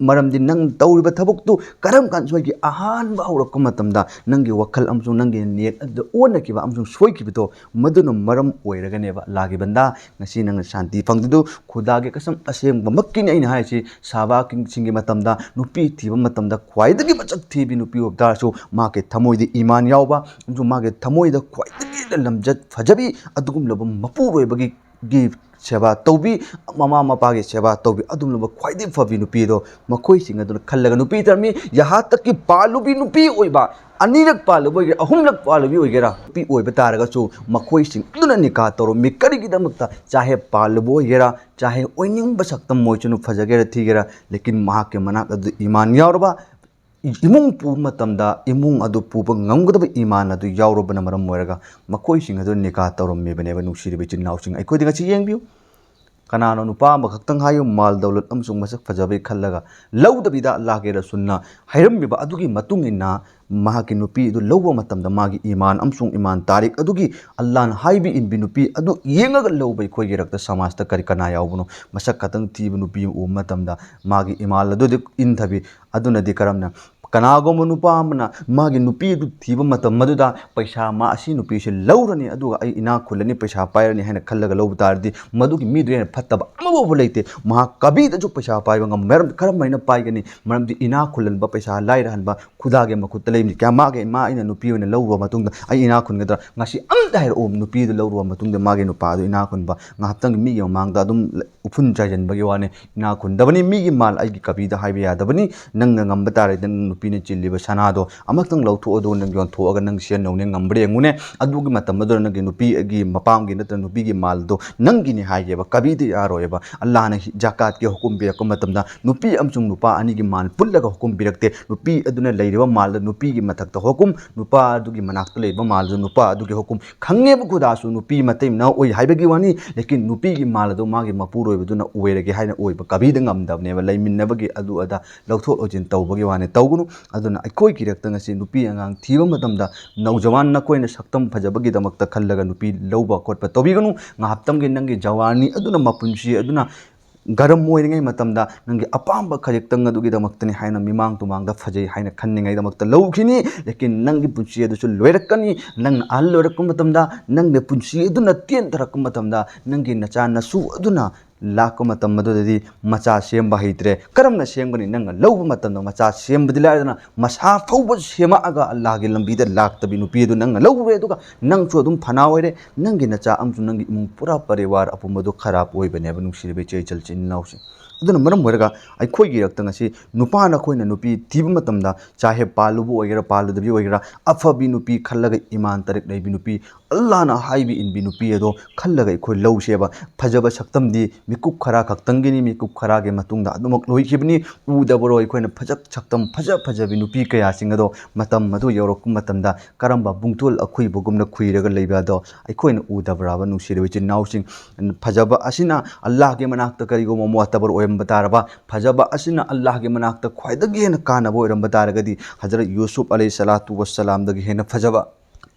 ꯃꯔꯝꯗꯤ ꯅꯪ ꯇꯧꯔꯤꯕ ꯊꯕꯛꯇꯨ ꯀꯔꯝ ꯀꯥꯟꯗ ꯁꯣꯏꯒꯦ? ꯑꯍꯥꯟꯕ ꯍꯧꯔꯛꯄ ꯃꯇꯝꯗ ꯅꯪꯒꯤ ꯋꯥꯈꯜ ꯑꯃꯁꯨꯡ ꯅꯪꯒꯤ ꯅꯤꯌꯠ ꯑꯗꯨꯗ ꯑꯣꯟꯅꯈꯤꯕ ꯑꯃꯁꯨꯡ ꯁꯣꯏꯈꯤꯕꯗꯣ ꯃꯗꯨꯅ ꯃꯔꯝ ꯑꯣꯏꯔꯒꯅꯦꯕ꯫ ꯂꯥꯛꯈꯤꯕꯟꯗ ꯉꯁꯤ ꯅꯪꯅ ꯁꯥꯟꯇꯤ ꯐꯪꯗ꯭ꯔꯤꯗꯨ꯫ ꯈꯨꯗꯥꯒꯤ ꯀꯁꯝ ꯑꯁꯦꯡꯕꯃꯛꯀꯤꯅꯤ ꯑꯩꯅ ꯍꯥꯏꯔꯤꯁꯤ꯫ ꯁꯍꯥꯕꯥꯁꯤꯡꯒꯤ ꯃꯇꯝꯗ ꯅꯨꯄꯤ ꯊꯤꯕ ꯃꯇꯝꯗ ꯈ꯭ꯋꯥꯏꯗꯒꯤ ꯃꯁꯛ ꯊꯤꯕꯤ ꯅꯨꯄꯤ ꯑꯣꯏꯕ ꯇꯥꯔꯁꯨ ꯃꯥꯒꯤ ꯊꯃꯣꯏꯗ ꯏꯃꯥꯟ ꯌꯥꯎꯕ ꯑꯃꯁꯨꯡ ꯃꯥꯒꯤ ꯊꯃꯣꯏꯗ ꯈ꯭ꯋꯥꯏꯗꯒꯤ ꯍꯦꯟꯅ ꯂꯝꯆꯠ ꯐꯖꯕꯤ ꯑꯗꯨꯒꯨꯝꯂꯕ ꯃꯄꯨꯔꯣꯏꯕꯒꯤ ꯒꯤ ꯁꯦꯕꯥ ꯇꯧꯕꯤ, ꯃꯃꯥ ꯃꯄꯥꯒꯤ ꯁꯦꯕꯥ ꯇꯧꯕꯤ, ꯑꯗꯨꯒꯨꯝꯂꯕ ꯈ꯭ꯋꯥꯏꯗꯒꯤ ꯐꯕꯤ ꯅꯨꯄꯤ ꯑꯗꯣ ꯃꯈꯣꯏꯁꯤꯡ ꯑꯗꯨꯅ ꯈꯜꯂꯒ ꯅꯨꯄꯤ ꯊꯤꯔꯝꯃꯤ꯫ ꯌꯍꯥꯟ ꯇꯛꯀꯤ ꯄꯥꯜꯂꯨꯕꯤ ꯅꯨꯄꯤ ꯑꯣꯏꯕ, ꯑꯅꯤꯔꯛ ꯄꯥꯜꯂꯨꯕ ꯑꯣꯏꯒꯦꯔꯥ, ꯑꯍꯨꯝꯂꯛ ꯄꯥꯜꯂꯨꯕꯤ ꯑꯣꯏꯒꯦꯔꯥ, ꯅꯨꯄꯤ ꯑꯣꯏꯕ ꯇꯥꯔꯒꯁꯨ ꯃꯈꯣꯏꯁꯤꯡ ꯑꯗꯨꯅ ꯅꯤꯀꯥ ꯇꯧꯔꯝꯃꯤ꯫ ꯀꯔꯤꯒꯤꯗꯃꯛꯇ? ꯆꯥꯍꯦ ꯄꯥꯜꯂꯨꯕ ꯑꯣꯏꯒꯦꯔꯥ, ꯆꯥꯍꯦ ꯑꯣꯏꯅꯤꯡꯕ ꯁꯛꯇꯝ ꯑꯣꯏꯁꯅꯨ, ꯐꯖꯒꯦꯔꯥ ꯊꯤꯒꯦꯔꯥ, ꯂꯦꯀꯤꯟ ꯃꯍꯥꯛꯀꯤ ꯃꯅꯥꯛ ꯑꯗꯨ ꯏꯃꯥꯟ ꯌꯥꯎꯔꯕ, ꯏꯃꯨꯡ ꯄꯨꯕ ꯃꯇꯝꯗ ꯏꯃꯨꯡ ꯑꯗꯨ ꯄꯨꯕ ꯉꯝꯒꯗꯕ ꯏꯃꯥꯟ ꯑꯗꯨ ꯌꯥꯎꯔꯕꯅ ꯃꯔꯝ ꯑꯣꯏꯔꯒ ꯃꯈꯣꯏꯁꯤꯡ ꯑꯗꯨ ꯅꯤꯀꯥ ꯇꯧꯔꯝꯃꯤꯕꯅꯦꯕ꯫ ꯅꯨꯡꯁꯤꯔꯤꯕ ꯏꯆꯤꯟ ꯏꯅꯥꯎꯁꯤꯡ, ꯑꯩꯈꯣꯏꯗꯤ ꯉꯁꯤ ꯌꯦꯡꯕꯤꯌꯨ, ꯀꯅꯥꯅꯣ ꯅꯨꯄꯥ ꯑꯃꯈꯛꯇꯪ ꯍꯥꯏꯌꯨ, ꯃꯥꯜ ꯗꯧꯂꯠ ꯑꯃꯁꯨꯡ ꯃꯁꯛ ꯐꯖꯕꯩ ꯈꯜꯂꯒ ꯂꯧꯗꯕꯤꯗ ꯑꯜꯂꯥꯍꯒꯤ ꯔꯁꯨꯜꯅ ꯍꯥꯏꯔꯝꯃꯤꯕ ꯑꯗꯨꯒꯤ ꯃꯇꯨꯡ ꯏꯟꯅ ꯃꯍꯥꯛꯀꯤ ꯅꯨꯄꯤ ꯑꯗꯨ ꯂꯧꯕ ꯃꯇꯝꯗ ꯃꯥꯒꯤ ꯏꯃꯥꯟ ꯑꯃꯁꯨꯡ ꯏꯃꯥꯟ ꯇꯥꯔꯤꯛ ꯑꯗꯨꯒꯤ ꯑꯜꯂꯥꯍꯅ ꯍꯥꯏꯕ ꯏꯟꯕꯤ ꯅꯨꯄꯤ ꯑꯗꯨ ꯌꯦꯡꯉꯒ ꯂꯧꯕ ꯑꯩꯈꯣꯏꯒꯤ ꯔꯛꯇ ꯁꯃꯥꯖꯇ ꯀꯔꯤ ꯀꯅꯥ ꯌꯥꯎꯕꯅꯣ? ꯃꯁꯛ ꯈꯛꯇꯪ ꯊꯤꯕ ꯅꯨꯄꯤ ꯑꯃ ꯎꯕ ꯃꯇꯝꯗ ꯃꯥꯒꯤ ꯏꯃꯥꯟ ꯑꯗꯨꯗꯤ ꯏꯟꯊꯕꯤ꯫ ꯑꯗꯨꯅꯗꯤ ꯀꯔꯝꯅ ꯀꯅꯥꯒꯨꯝꯕ ꯅꯨꯄꯥ ꯑꯃꯅ ꯃꯥꯒꯤ ꯅꯨꯄꯤ ꯑꯗꯨ ꯊꯤꯕ ꯃꯇꯝ ꯑꯗꯨꯗ ꯄꯩꯁꯥ ꯃꯥ ꯑꯁꯤ ꯅꯨꯄꯤꯁꯤ ꯂꯧꯔꯅꯤ, ꯑꯗꯨꯒ ꯑꯩ ꯏꯅꯥꯛ ꯈꯨꯜꯂꯅꯤ, ꯄꯩꯁꯥ ꯄꯥꯏꯔꯅꯤ ꯍꯥꯏꯅ ꯈꯜꯂꯒ ꯂꯧꯕ ꯇꯥꯔꯗꯤ, ꯃꯗꯨꯒꯤ ꯃꯤꯗꯨ ꯍꯦꯟꯅ ꯐꯠꯇꯕ ꯑꯃꯐꯥꯎꯕ ꯂꯩꯇꯦ꯫ ꯃꯍꯥꯛ ꯀꯕꯤꯗꯁꯨ ꯄꯩꯁꯥ ꯄꯥꯏꯕ ꯉꯝꯃꯣꯏ꯫ ꯃꯔꯝ, ꯀꯔꯝ ꯍꯥꯏꯅ ꯄꯥꯏꯒꯅꯤ? ꯃꯔꯝꯗꯤ ꯏꯅꯥꯛ ꯈꯨꯜꯍꯟꯕ, ꯄꯩꯁꯥ ꯂꯥꯏꯔꯍꯟꯕ ꯈꯨꯗꯥꯒꯤ ꯃꯈꯨꯠꯇ ꯂꯩꯕꯅꯤ꯫ ꯀꯌꯥ ꯃꯥꯒꯤ ꯏꯃꯥ ꯑꯩꯅ ꯅꯨꯄꯤ ꯑꯣꯏꯅ ꯂꯧꯔꯨꯕ ꯃꯇꯨꯡꯗ ꯑꯩ ꯏꯅꯥꯛ ꯈꯨꯟꯒꯗ꯭ꯔꯥ? ꯉꯁꯤ ꯑꯝꯇ ꯍꯥꯏꯔꯛꯑꯣ, ꯅꯨꯄꯤꯗꯨ ꯂꯧꯔꯨꯕ ꯃꯇꯨꯡꯗ ꯃꯥꯒꯤ ꯅꯨꯄꯥꯗꯨ ꯏꯅꯥꯛ ꯈꯨꯟꯕ꯫ ꯉꯥꯏꯍꯥꯛꯇꯪꯒꯤ ꯃꯤꯒꯤ ꯃꯃꯥꯡꯗ ꯑꯗꯨꯝ ꯎꯐꯨꯟ ꯆꯥꯏꯁꯤꯟꯕꯒꯤ ꯋꯥꯅꯤ꯫ ꯏꯅꯥꯛ ꯈꯨꯟꯗꯕꯅꯤ, ꯃꯤꯒꯤ ꯃꯥꯜ ꯑꯩꯒꯤ ꯀꯕꯤꯗ ꯍꯥꯏꯕ ꯌꯥꯗꯕꯅꯤ꯫ ꯅꯪꯅ ꯉꯝꯕ ꯇꯥꯔꯗꯤ ꯅꯪ ꯅꯨꯄꯤꯅ ꯆꯤꯜꯂꯤꯕ ꯁꯅꯥꯗꯣ ꯑꯃꯈꯛꯇꯪ ꯂꯧꯊꯣꯛꯑꯣ, ꯑꯗꯨꯒ ꯅꯪ ꯌꯣꯟꯊꯣꯛꯑꯒ ꯅꯪ ꯁꯦꯟ ꯌꯧꯅꯦ ꯉꯝꯕ꯭ꯔꯥ ꯌꯦꯡꯉꯨꯅꯦ꯫ ꯑꯗꯨꯒꯤ ꯃꯇꯝ ꯑꯗꯨꯗ ꯅꯪꯒꯤ ꯅꯨꯄꯤꯒꯤ ꯃꯄꯥꯝꯒꯤ ꯅꯠꯇ꯭ꯔ ꯅꯨꯄꯤꯒꯤ ꯃꯥꯜꯗꯣ ꯅꯪꯒꯤꯅꯤ ꯍꯥꯏꯒꯦꯕ꯫ ꯀꯕꯤꯗ ꯌꯥꯔꯣꯏꯕ꯫ ꯑꯜꯂꯥꯍꯅ ꯍꯤ-, ꯖꯀꯥꯠꯀꯤ ꯍꯨꯀꯨꯝ ꯄꯤꯔꯛꯄ ꯃꯇꯝꯗ ꯅꯨꯄꯤ ꯑꯃꯁꯨꯡ ꯅꯨꯄꯥ ꯑꯅꯤꯒꯤ ꯃꯥꯜ ꯄꯨꯜꯂꯒ ꯍꯨꯀꯨꯝ ꯄꯤꯔꯛꯇꯦ꯫ ꯅꯨꯄꯤ ꯑꯗꯨꯅ ꯂꯩꯔꯤꯕ ꯃꯥꯜꯗ ꯅꯨꯄꯤꯒꯤ ꯃꯊꯛꯇ ꯍꯨꯀꯨꯝ, ꯅꯨꯄꯥ ꯑꯗꯨꯒꯤ ꯃꯅꯥꯛꯇ ꯂꯩꯕ ꯃꯥꯜꯗ ꯅꯨꯄꯥ ꯑꯗꯨꯒꯤ ꯍꯨꯀꯨꯝ꯫ ꯈꯪꯉꯦꯕ ꯈꯨꯗꯥꯁꯨ ꯅꯨꯄꯤ ꯃꯇꯩ ꯃꯅꯥꯎ ꯑꯣꯏ ꯍꯥꯏꯕꯒꯤ ꯋꯥꯅꯤ, ꯂꯦꯀꯤꯟ ꯅꯨꯄꯤꯒꯤ ꯃꯥꯜ ꯑꯗꯨ ꯃꯥꯒꯤ ꯃꯄꯨꯔꯣꯏꯕꯗꯨꯅ ꯑꯣꯏꯔꯒꯦ ꯍꯥꯏꯅ ꯑꯣꯏꯕ ꯀꯕꯤꯗ ꯉꯝꯗꯕꯅꯦꯕ꯫ ꯂꯩꯃꯤꯟꯅꯕꯒꯤ ꯑꯗꯨ ꯑꯗꯥ ꯂꯧꯊꯣꯛ ꯂꯧꯁꯤꯟ ꯇꯧꯕꯒꯤ ꯋꯥꯅꯤ꯫ ꯇꯧꯒꯅꯨ꯫ ꯑꯗꯨꯅ ꯑꯩꯈꯣꯏꯒꯤ ꯔꯛꯇ ꯉꯁꯤ ꯅꯨꯄꯤ ꯑꯉꯥꯡ ꯊꯤꯕ ꯃꯇꯝꯗ ꯅꯧꯖꯋꯥꯟ ꯅꯈꯣꯏꯅ ꯁꯛꯇꯝ ꯐꯖꯕꯒꯤꯗꯃꯛꯇ ꯈꯜꯂꯒ ꯅꯨꯄꯤ ꯂꯧꯕ ꯈꯣꯠꯄ ꯇꯧꯕꯤꯒꯅꯨ꯫ ꯉꯥꯏꯍꯥꯛꯇꯪꯒꯤ ꯅꯪꯒꯤ ꯖꯋꯥꯅꯤ ꯑꯗꯨꯅ, ꯃꯄꯨꯟꯁꯤ ꯑꯗꯨꯅ ꯒꯔꯝ ꯑꯣꯏꯔꯤꯉꯩ ꯃꯇꯝꯗ ꯅꯪꯒꯤ ꯑꯄꯥꯝꯕ ꯈꯖꯤꯛꯇꯪ ꯑꯗꯨꯒꯤꯗꯃꯛꯇꯅꯤ ꯍꯥꯏꯅ ꯃꯤꯃꯥꯡ ꯇꯨꯃꯥꯡꯗ ꯐꯖꯩ ꯍꯥꯏꯅ ꯈꯟꯅꯤꯡꯉꯥꯏꯗꯃꯛꯇ ꯂꯧꯈꯤꯅꯤ꯫ ꯂꯦꯀꯤꯟ ꯅꯪꯒꯤ ꯄꯨꯟꯁꯤ ꯑꯗꯨꯁꯨ ꯂꯣꯏꯔꯛꯀꯅꯤ꯫ ꯅꯪꯅ ꯑꯍꯜ ꯑꯣꯏꯔꯛꯄ ꯃꯇꯝꯗ, ꯅꯪꯒꯤ ꯄꯨꯟꯁꯤ ꯑꯗꯨꯅ ꯇꯦꯟꯊꯔꯛꯄ ꯃꯇꯝꯗ, ꯅꯪꯒꯤ ꯅꯆꯥ ꯅꯁꯨ ꯑꯗꯨꯅ ꯂꯥꯛꯄ ꯃꯇꯝ ꯑꯗꯨꯗꯗꯤ ꯃꯆꯥ ꯁꯦꯝꯕ ꯍꯩꯇ꯭ꯔꯦ꯫ ꯀꯔꯝꯅ ꯁꯦꯝꯒꯅꯤ? ꯅꯪꯅ ꯂꯧꯕ ꯃꯇꯝꯗ ꯃꯆꯥ ꯁꯦꯝꯕꯗꯤ ꯂꯥꯏꯔꯗꯅ, ꯃꯁꯥ ꯐꯥꯎꯕ ꯁꯦꯝꯃꯛꯑꯒ ꯑꯜꯂꯥꯍꯒꯤ ꯂꯝꯕꯤꯗ ꯂꯥꯛꯇꯕꯤ ꯅꯨꯄꯤ ꯑꯗꯨ ꯅꯪꯅ ꯂꯧꯔꯨꯔꯦ, ꯑꯗꯨꯒ ꯅꯪꯁꯨ ꯑꯗꯨꯝ ꯐꯅꯥ ꯑꯣꯏꯔꯦ, ꯅꯪꯒꯤ ꯅꯆꯥ ꯑꯃꯁꯨꯡ ꯅꯪꯒꯤ ꯏꯃꯨꯡ ꯄꯨꯔꯥ ꯄꯔꯤꯋꯥꯔ ꯑꯄꯨꯝꯕꯗꯨ ꯈꯔꯥꯞ ꯑꯣꯏꯕꯅꯦꯕ, ꯅꯨꯡꯁꯤꯔꯕ ꯏꯆꯦ ꯏꯆꯜ ꯏꯆꯤꯟ ꯏꯅꯥꯎꯁꯤꯡ꯫ ꯑꯗꯨꯅ ꯃꯔꯝ ꯑꯣꯏꯔꯒ ꯑꯩꯈꯣꯏꯒꯤ ꯔꯛꯇ ꯉꯁꯤ ꯅꯨꯄꯥ ꯅꯈꯣꯏꯅ ꯅꯨꯄꯤ ꯊꯤꯕ ꯃꯇꯝꯗ, ꯆꯥꯍꯦ ꯄꯥꯜꯂꯨꯕ ꯑꯣꯏꯒꯦꯔꯥ ꯄꯥꯜꯂꯨꯗꯕꯤ ꯑꯣꯏꯒꯦꯔꯥ, ꯑꯐꯕꯤ ꯅꯨꯄꯤ ꯈꯜꯂꯒ ꯏꯃꯥꯟ ꯇꯔꯤꯛ ꯂꯩꯕꯤ ꯅꯨꯄꯤ, ꯑꯜꯂꯥꯍꯅ ꯍꯥꯏꯕ ꯏꯟꯕꯤ ꯅꯨꯄꯤ ꯑꯗꯣ ꯈꯜꯂꯒ ꯑꯩꯈꯣꯏ ꯂꯧꯁꯦꯕ꯫ ꯐꯖꯕ ꯁꯛꯇꯝꯗꯤ ꯃꯤꯀꯨꯞ ꯈꯔ ꯈꯛꯇꯪꯒꯤꯅꯤ, ꯃꯤꯀꯨꯞ ꯈꯔꯒꯤ ꯃꯇꯨꯡꯗ ꯑꯗꯨꯃꯛ ꯂꯣꯏꯈꯤꯕꯅꯤ꯫ ꯎꯗꯕꯔꯣ ꯑꯩꯈꯣꯏꯅ ꯐꯖ ꯁꯛꯇꯝ ꯐꯖ ꯐꯖꯕꯤ ꯅꯨꯄꯤ ꯀꯌꯥꯁꯤꯡ ꯑꯗꯣ ꯃꯇꯝ ꯑꯗꯨ ꯌꯧꯔꯛꯄ ꯃꯇꯝꯗ ꯀꯔꯝꯕ ꯕꯨꯡꯊꯨꯜ ꯑꯈꯨꯏꯕꯒꯨꯝꯅ ꯈꯨꯏꯔꯒ ꯂꯩꯕ ꯑꯗꯣ ꯑꯩꯈꯣꯏꯅ ꯎꯗꯕ꯭ꯔꯥꯕ, ꯅꯨꯡꯁꯤꯔꯕ ꯏꯆꯤꯟ ꯏꯅꯥꯎꯁꯤꯡ? ꯐꯖꯕ ꯑꯁꯤꯅ ꯑꯜꯂꯥꯍꯒꯤ ꯃꯅꯥꯛꯇ ꯀꯔꯤꯒꯨꯝꯕ ꯃꯣꯇꯕꯔ ꯑꯣꯏꯔꯝꯕ ꯇꯥꯔꯕ, ꯐꯖꯕ ꯑꯁꯤꯅ ꯑꯜꯂꯥꯍꯒꯤ ꯃꯅꯥꯛꯇ ꯈ꯭ꯋꯥꯏꯗꯒꯤ ꯍꯦꯟꯅ ꯀꯥꯟꯅꯕ ꯑꯣꯏꯔꯝꯕ ꯇꯥꯔꯒꯗꯤ, ꯍꯖꯔꯠ ꯌꯨꯁꯨꯞ ꯑꯂꯩꯍꯤ ꯁꯂꯥꯇꯨ ꯋꯁꯁꯂꯥꯝꯗꯒꯤ ꯍꯦꯟꯅ ꯐꯖꯕ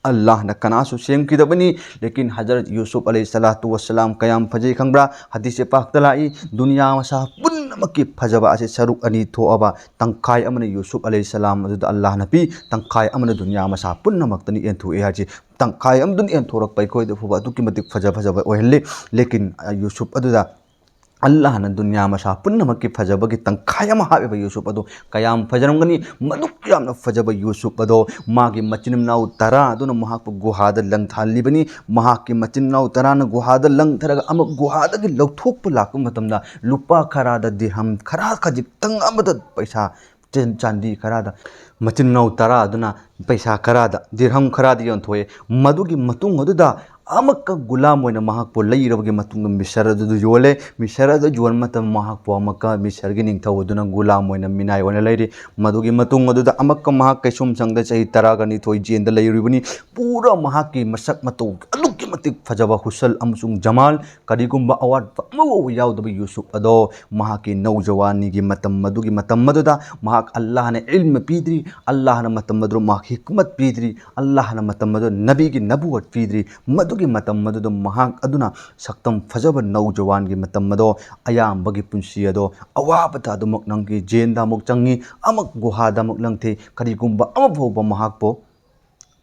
ꯑꯜꯂꯥꯍꯅ ꯀꯅꯥꯁꯨ ꯁꯦꯝꯈꯤꯗꯕꯅꯤ꯫ ꯂꯦꯀꯤꯟ ꯍꯖꯔꯠ ꯌꯨꯁꯨꯞ ꯑꯂꯩꯍꯤ ꯁꯂꯥꯇꯨ ꯋꯁꯁꯂꯥꯝ ꯀꯌꯥꯝ ꯐꯖꯩ ꯈꯪꯕ꯭ꯔꯥ? ꯍꯗꯤꯁꯦ ꯄꯥꯛꯇ ꯂꯥꯛꯏ, ꯗꯨꯅꯤꯌꯥ ꯃꯁꯥ ꯄꯨꯟꯅ ꯄꯨꯝꯅꯃꯛꯀꯤ ꯐꯖꯕ ꯑꯁꯤ ꯁꯔꯨꯛ ꯑꯅꯤ ꯊꯣꯛꯑꯕ, ꯇꯪꯈꯥꯏ ꯑꯃꯅ ꯌꯨꯁꯨꯞ ꯑꯂꯩꯍꯤꯁꯁꯂꯥꯝ ꯑꯗꯨꯗ ꯑꯜꯂꯥꯍꯅ ꯄꯤ, ꯇꯪꯈꯥꯏ ꯑꯃꯅ ꯗꯨꯅꯤꯌꯥ ꯃꯁꯥ ꯄꯨꯝꯅꯃꯛꯇꯅꯤ ꯌꯦꯟꯊꯣꯛꯑꯦ ꯍꯥꯏꯁꯤ꯫ ꯇꯪꯈꯥꯏ ꯑꯃꯗꯨꯅ ꯌꯦꯟꯊꯣꯔꯛꯄ ꯑꯩꯈꯣꯏꯗ ꯐꯥꯎꯕ ꯑꯗꯨꯛꯀꯤ ꯃꯇꯤꯛ ꯐꯖ ꯐꯖꯕ ꯑꯣꯏꯍꯜꯂꯤ꯫ ꯂꯦꯀꯤꯟ, ꯑ, ꯌꯨꯁꯨꯞ ꯑꯗꯨꯗ ꯑꯜꯂꯥꯍꯅ ꯗꯨꯅꯤꯌꯥ ꯃꯁꯥ ꯄꯨꯝꯅꯃꯛꯀꯤ ꯐꯖꯕꯒꯤ ꯇꯪꯈꯥꯏ ꯑꯃ ꯍꯥꯞꯄꯤꯕ ꯌꯨꯁꯨꯞ ꯑꯗꯨ ꯀꯌꯥꯝ ꯐꯖꯔꯝꯒꯅꯤ? ꯃꯗꯨꯛ ꯌꯥꯝꯅ ꯐꯖꯕ ꯌꯨꯁꯨꯞ ꯑꯗꯣ ꯃꯥꯒꯤ ꯃꯆꯤꯟ ꯃꯅꯥꯎ ꯇꯔꯥ ꯑꯗꯨꯅ ꯃꯍꯥꯛꯄꯨ ꯒꯨꯍꯥꯗ ꯂꯪꯊꯍꯜꯂꯤꯕꯅꯤ꯫ ꯃꯍꯥꯛꯀꯤ ꯃꯆꯤꯟ ꯃꯅꯥꯎ ꯇꯔꯥꯅ ꯒꯨꯍꯥꯗ ꯂꯪꯊꯔꯒ ꯑꯃꯨꯛ ꯒꯨꯍꯥꯗꯒꯤ ꯂꯧꯊꯣꯛꯄ ꯂꯥꯛꯄ ꯃꯇꯝꯗ ꯂꯨꯄꯥ ꯈꯔꯗ, ꯗꯤꯔꯍꯝ ꯈꯔ, ꯈꯖꯤꯛꯇꯪ ꯑꯃꯗ ꯄꯩꯁꯥ ꯆꯦꯟ-, ꯆꯥꯟꯗꯤ ꯈꯔꯗ, ꯃꯆꯤꯟ ꯃꯅꯥꯎ ꯇꯔꯥ ꯑꯗꯨꯅ ꯄꯩꯁꯥ ꯈꯔꯗ, ꯗꯤꯔꯍꯝ ꯈꯔꯗ ꯌꯣꯟꯊꯣꯛꯑꯦ꯫ ꯃꯗꯨꯒꯤ ꯃꯇꯨꯡ ꯑꯗꯨꯗ ꯑꯃꯨꯛꯀ ꯒꯨꯂꯥꯝ ꯑꯣꯏꯅ ꯃꯍꯥꯛꯄꯨ ꯂꯩꯔꯕꯒꯤ ꯃꯇꯨꯡꯗ ꯃꯤꯁꯔ ꯑꯗꯨꯗ ꯌꯣꯜꯂꯦ꯫ ꯃꯤꯁꯔ ꯑꯗꯨ ꯌꯣꯟꯕ ꯃꯇꯝꯗ ꯃꯍꯥꯛꯄꯨ ꯑꯃꯨꯛꯀ ꯃꯤꯁꯔꯒꯤ ꯅꯤꯡꯊꯧ ꯑꯗꯨꯅ ꯒꯨꯂꯥꯝ ꯑꯣꯏꯅ, ꯃꯤꯅꯥꯏ ꯑꯣꯏꯅ ꯂꯩꯔꯤ꯫ ꯃꯗꯨꯒꯤ ꯃꯇꯨꯡ ꯑꯗꯨꯗ ꯑꯃꯨꯛꯀ ꯃꯍꯥꯛ ꯀꯩꯁꯨꯝꯁꯪꯗ ꯆꯍꯤ ꯇꯔꯥꯒ ꯅꯤꯊꯣꯏ ꯖꯦꯟꯗ ꯂꯩꯔꯨꯔꯤꯕꯅꯤ꯫ ꯄꯨꯔꯥ ꯃꯍꯥꯛꯀꯤ ꯃꯁꯛ ꯃꯇꯧ ꯑꯗꯨꯛꯀꯤ ꯃꯇꯤꯛ ꯐꯖꯕ ꯍꯨꯁꯜ ꯑꯃꯁꯨꯡ ꯖꯃꯥꯜ, ꯀꯔꯤꯒꯨꯝꯕ ꯑꯋꯥꯠꯄ ꯑꯃꯐꯥꯎꯕ ꯌꯥꯎꯗꯕ ꯌꯨꯁꯨꯞ ꯑꯗꯣ ꯃꯍꯥꯛꯀꯤ ꯅꯧꯖꯋꯥꯅꯤꯒꯤ ꯃꯇꯝ, ꯃꯗꯨꯒꯤ ꯃꯇꯝ ꯑꯗꯨꯗ ꯃꯍꯥꯛ ꯑꯜꯂꯥꯍꯅ ꯏꯜꯃ ꯄꯤꯗ꯭ꯔꯤ, ꯑꯜꯂꯥꯍꯅ ꯃꯇꯝ ꯑꯗꯨꯗ ꯃꯍꯥꯛ ꯍꯤꯛꯃꯠ ꯄꯤꯗ꯭ꯔꯤ, ꯑꯜꯂꯥꯍꯅ ꯃꯇꯝ ꯑꯗꯨꯗ ꯅꯕꯤꯒꯤ ꯅꯕꯨꯋꯠ ꯄꯤꯗ꯭ꯔꯤ꯫ ꯃꯗꯨꯒꯤ ꯃꯇꯝ ꯑꯗꯨꯗ ꯃꯍꯥꯛ ꯑꯗꯨꯅ ꯁꯛꯇꯝ ꯐꯖꯕ ꯅꯧꯖꯋꯥꯟꯒꯤ ꯃꯇꯝ ꯑꯗꯣ, ꯑꯌꯥꯝꯕꯒꯤ ꯄꯨꯟꯁꯤ ꯑꯗꯣ ꯑꯋꯥꯕꯗ ꯑꯗꯨꯃꯛ ꯅꯪꯒꯤ ꯖꯦꯟꯗ ꯑꯃꯨꯛ ꯆꯪꯉꯤ, ꯑꯃꯨꯛ ꯒꯨꯍꯥꯗ ꯑꯃꯨꯛ ꯂꯪꯊꯩ, ꯀꯔꯤꯒꯨꯝꯕ ꯑꯃꯐꯥꯎꯕ ꯃꯍꯥꯛꯄꯨ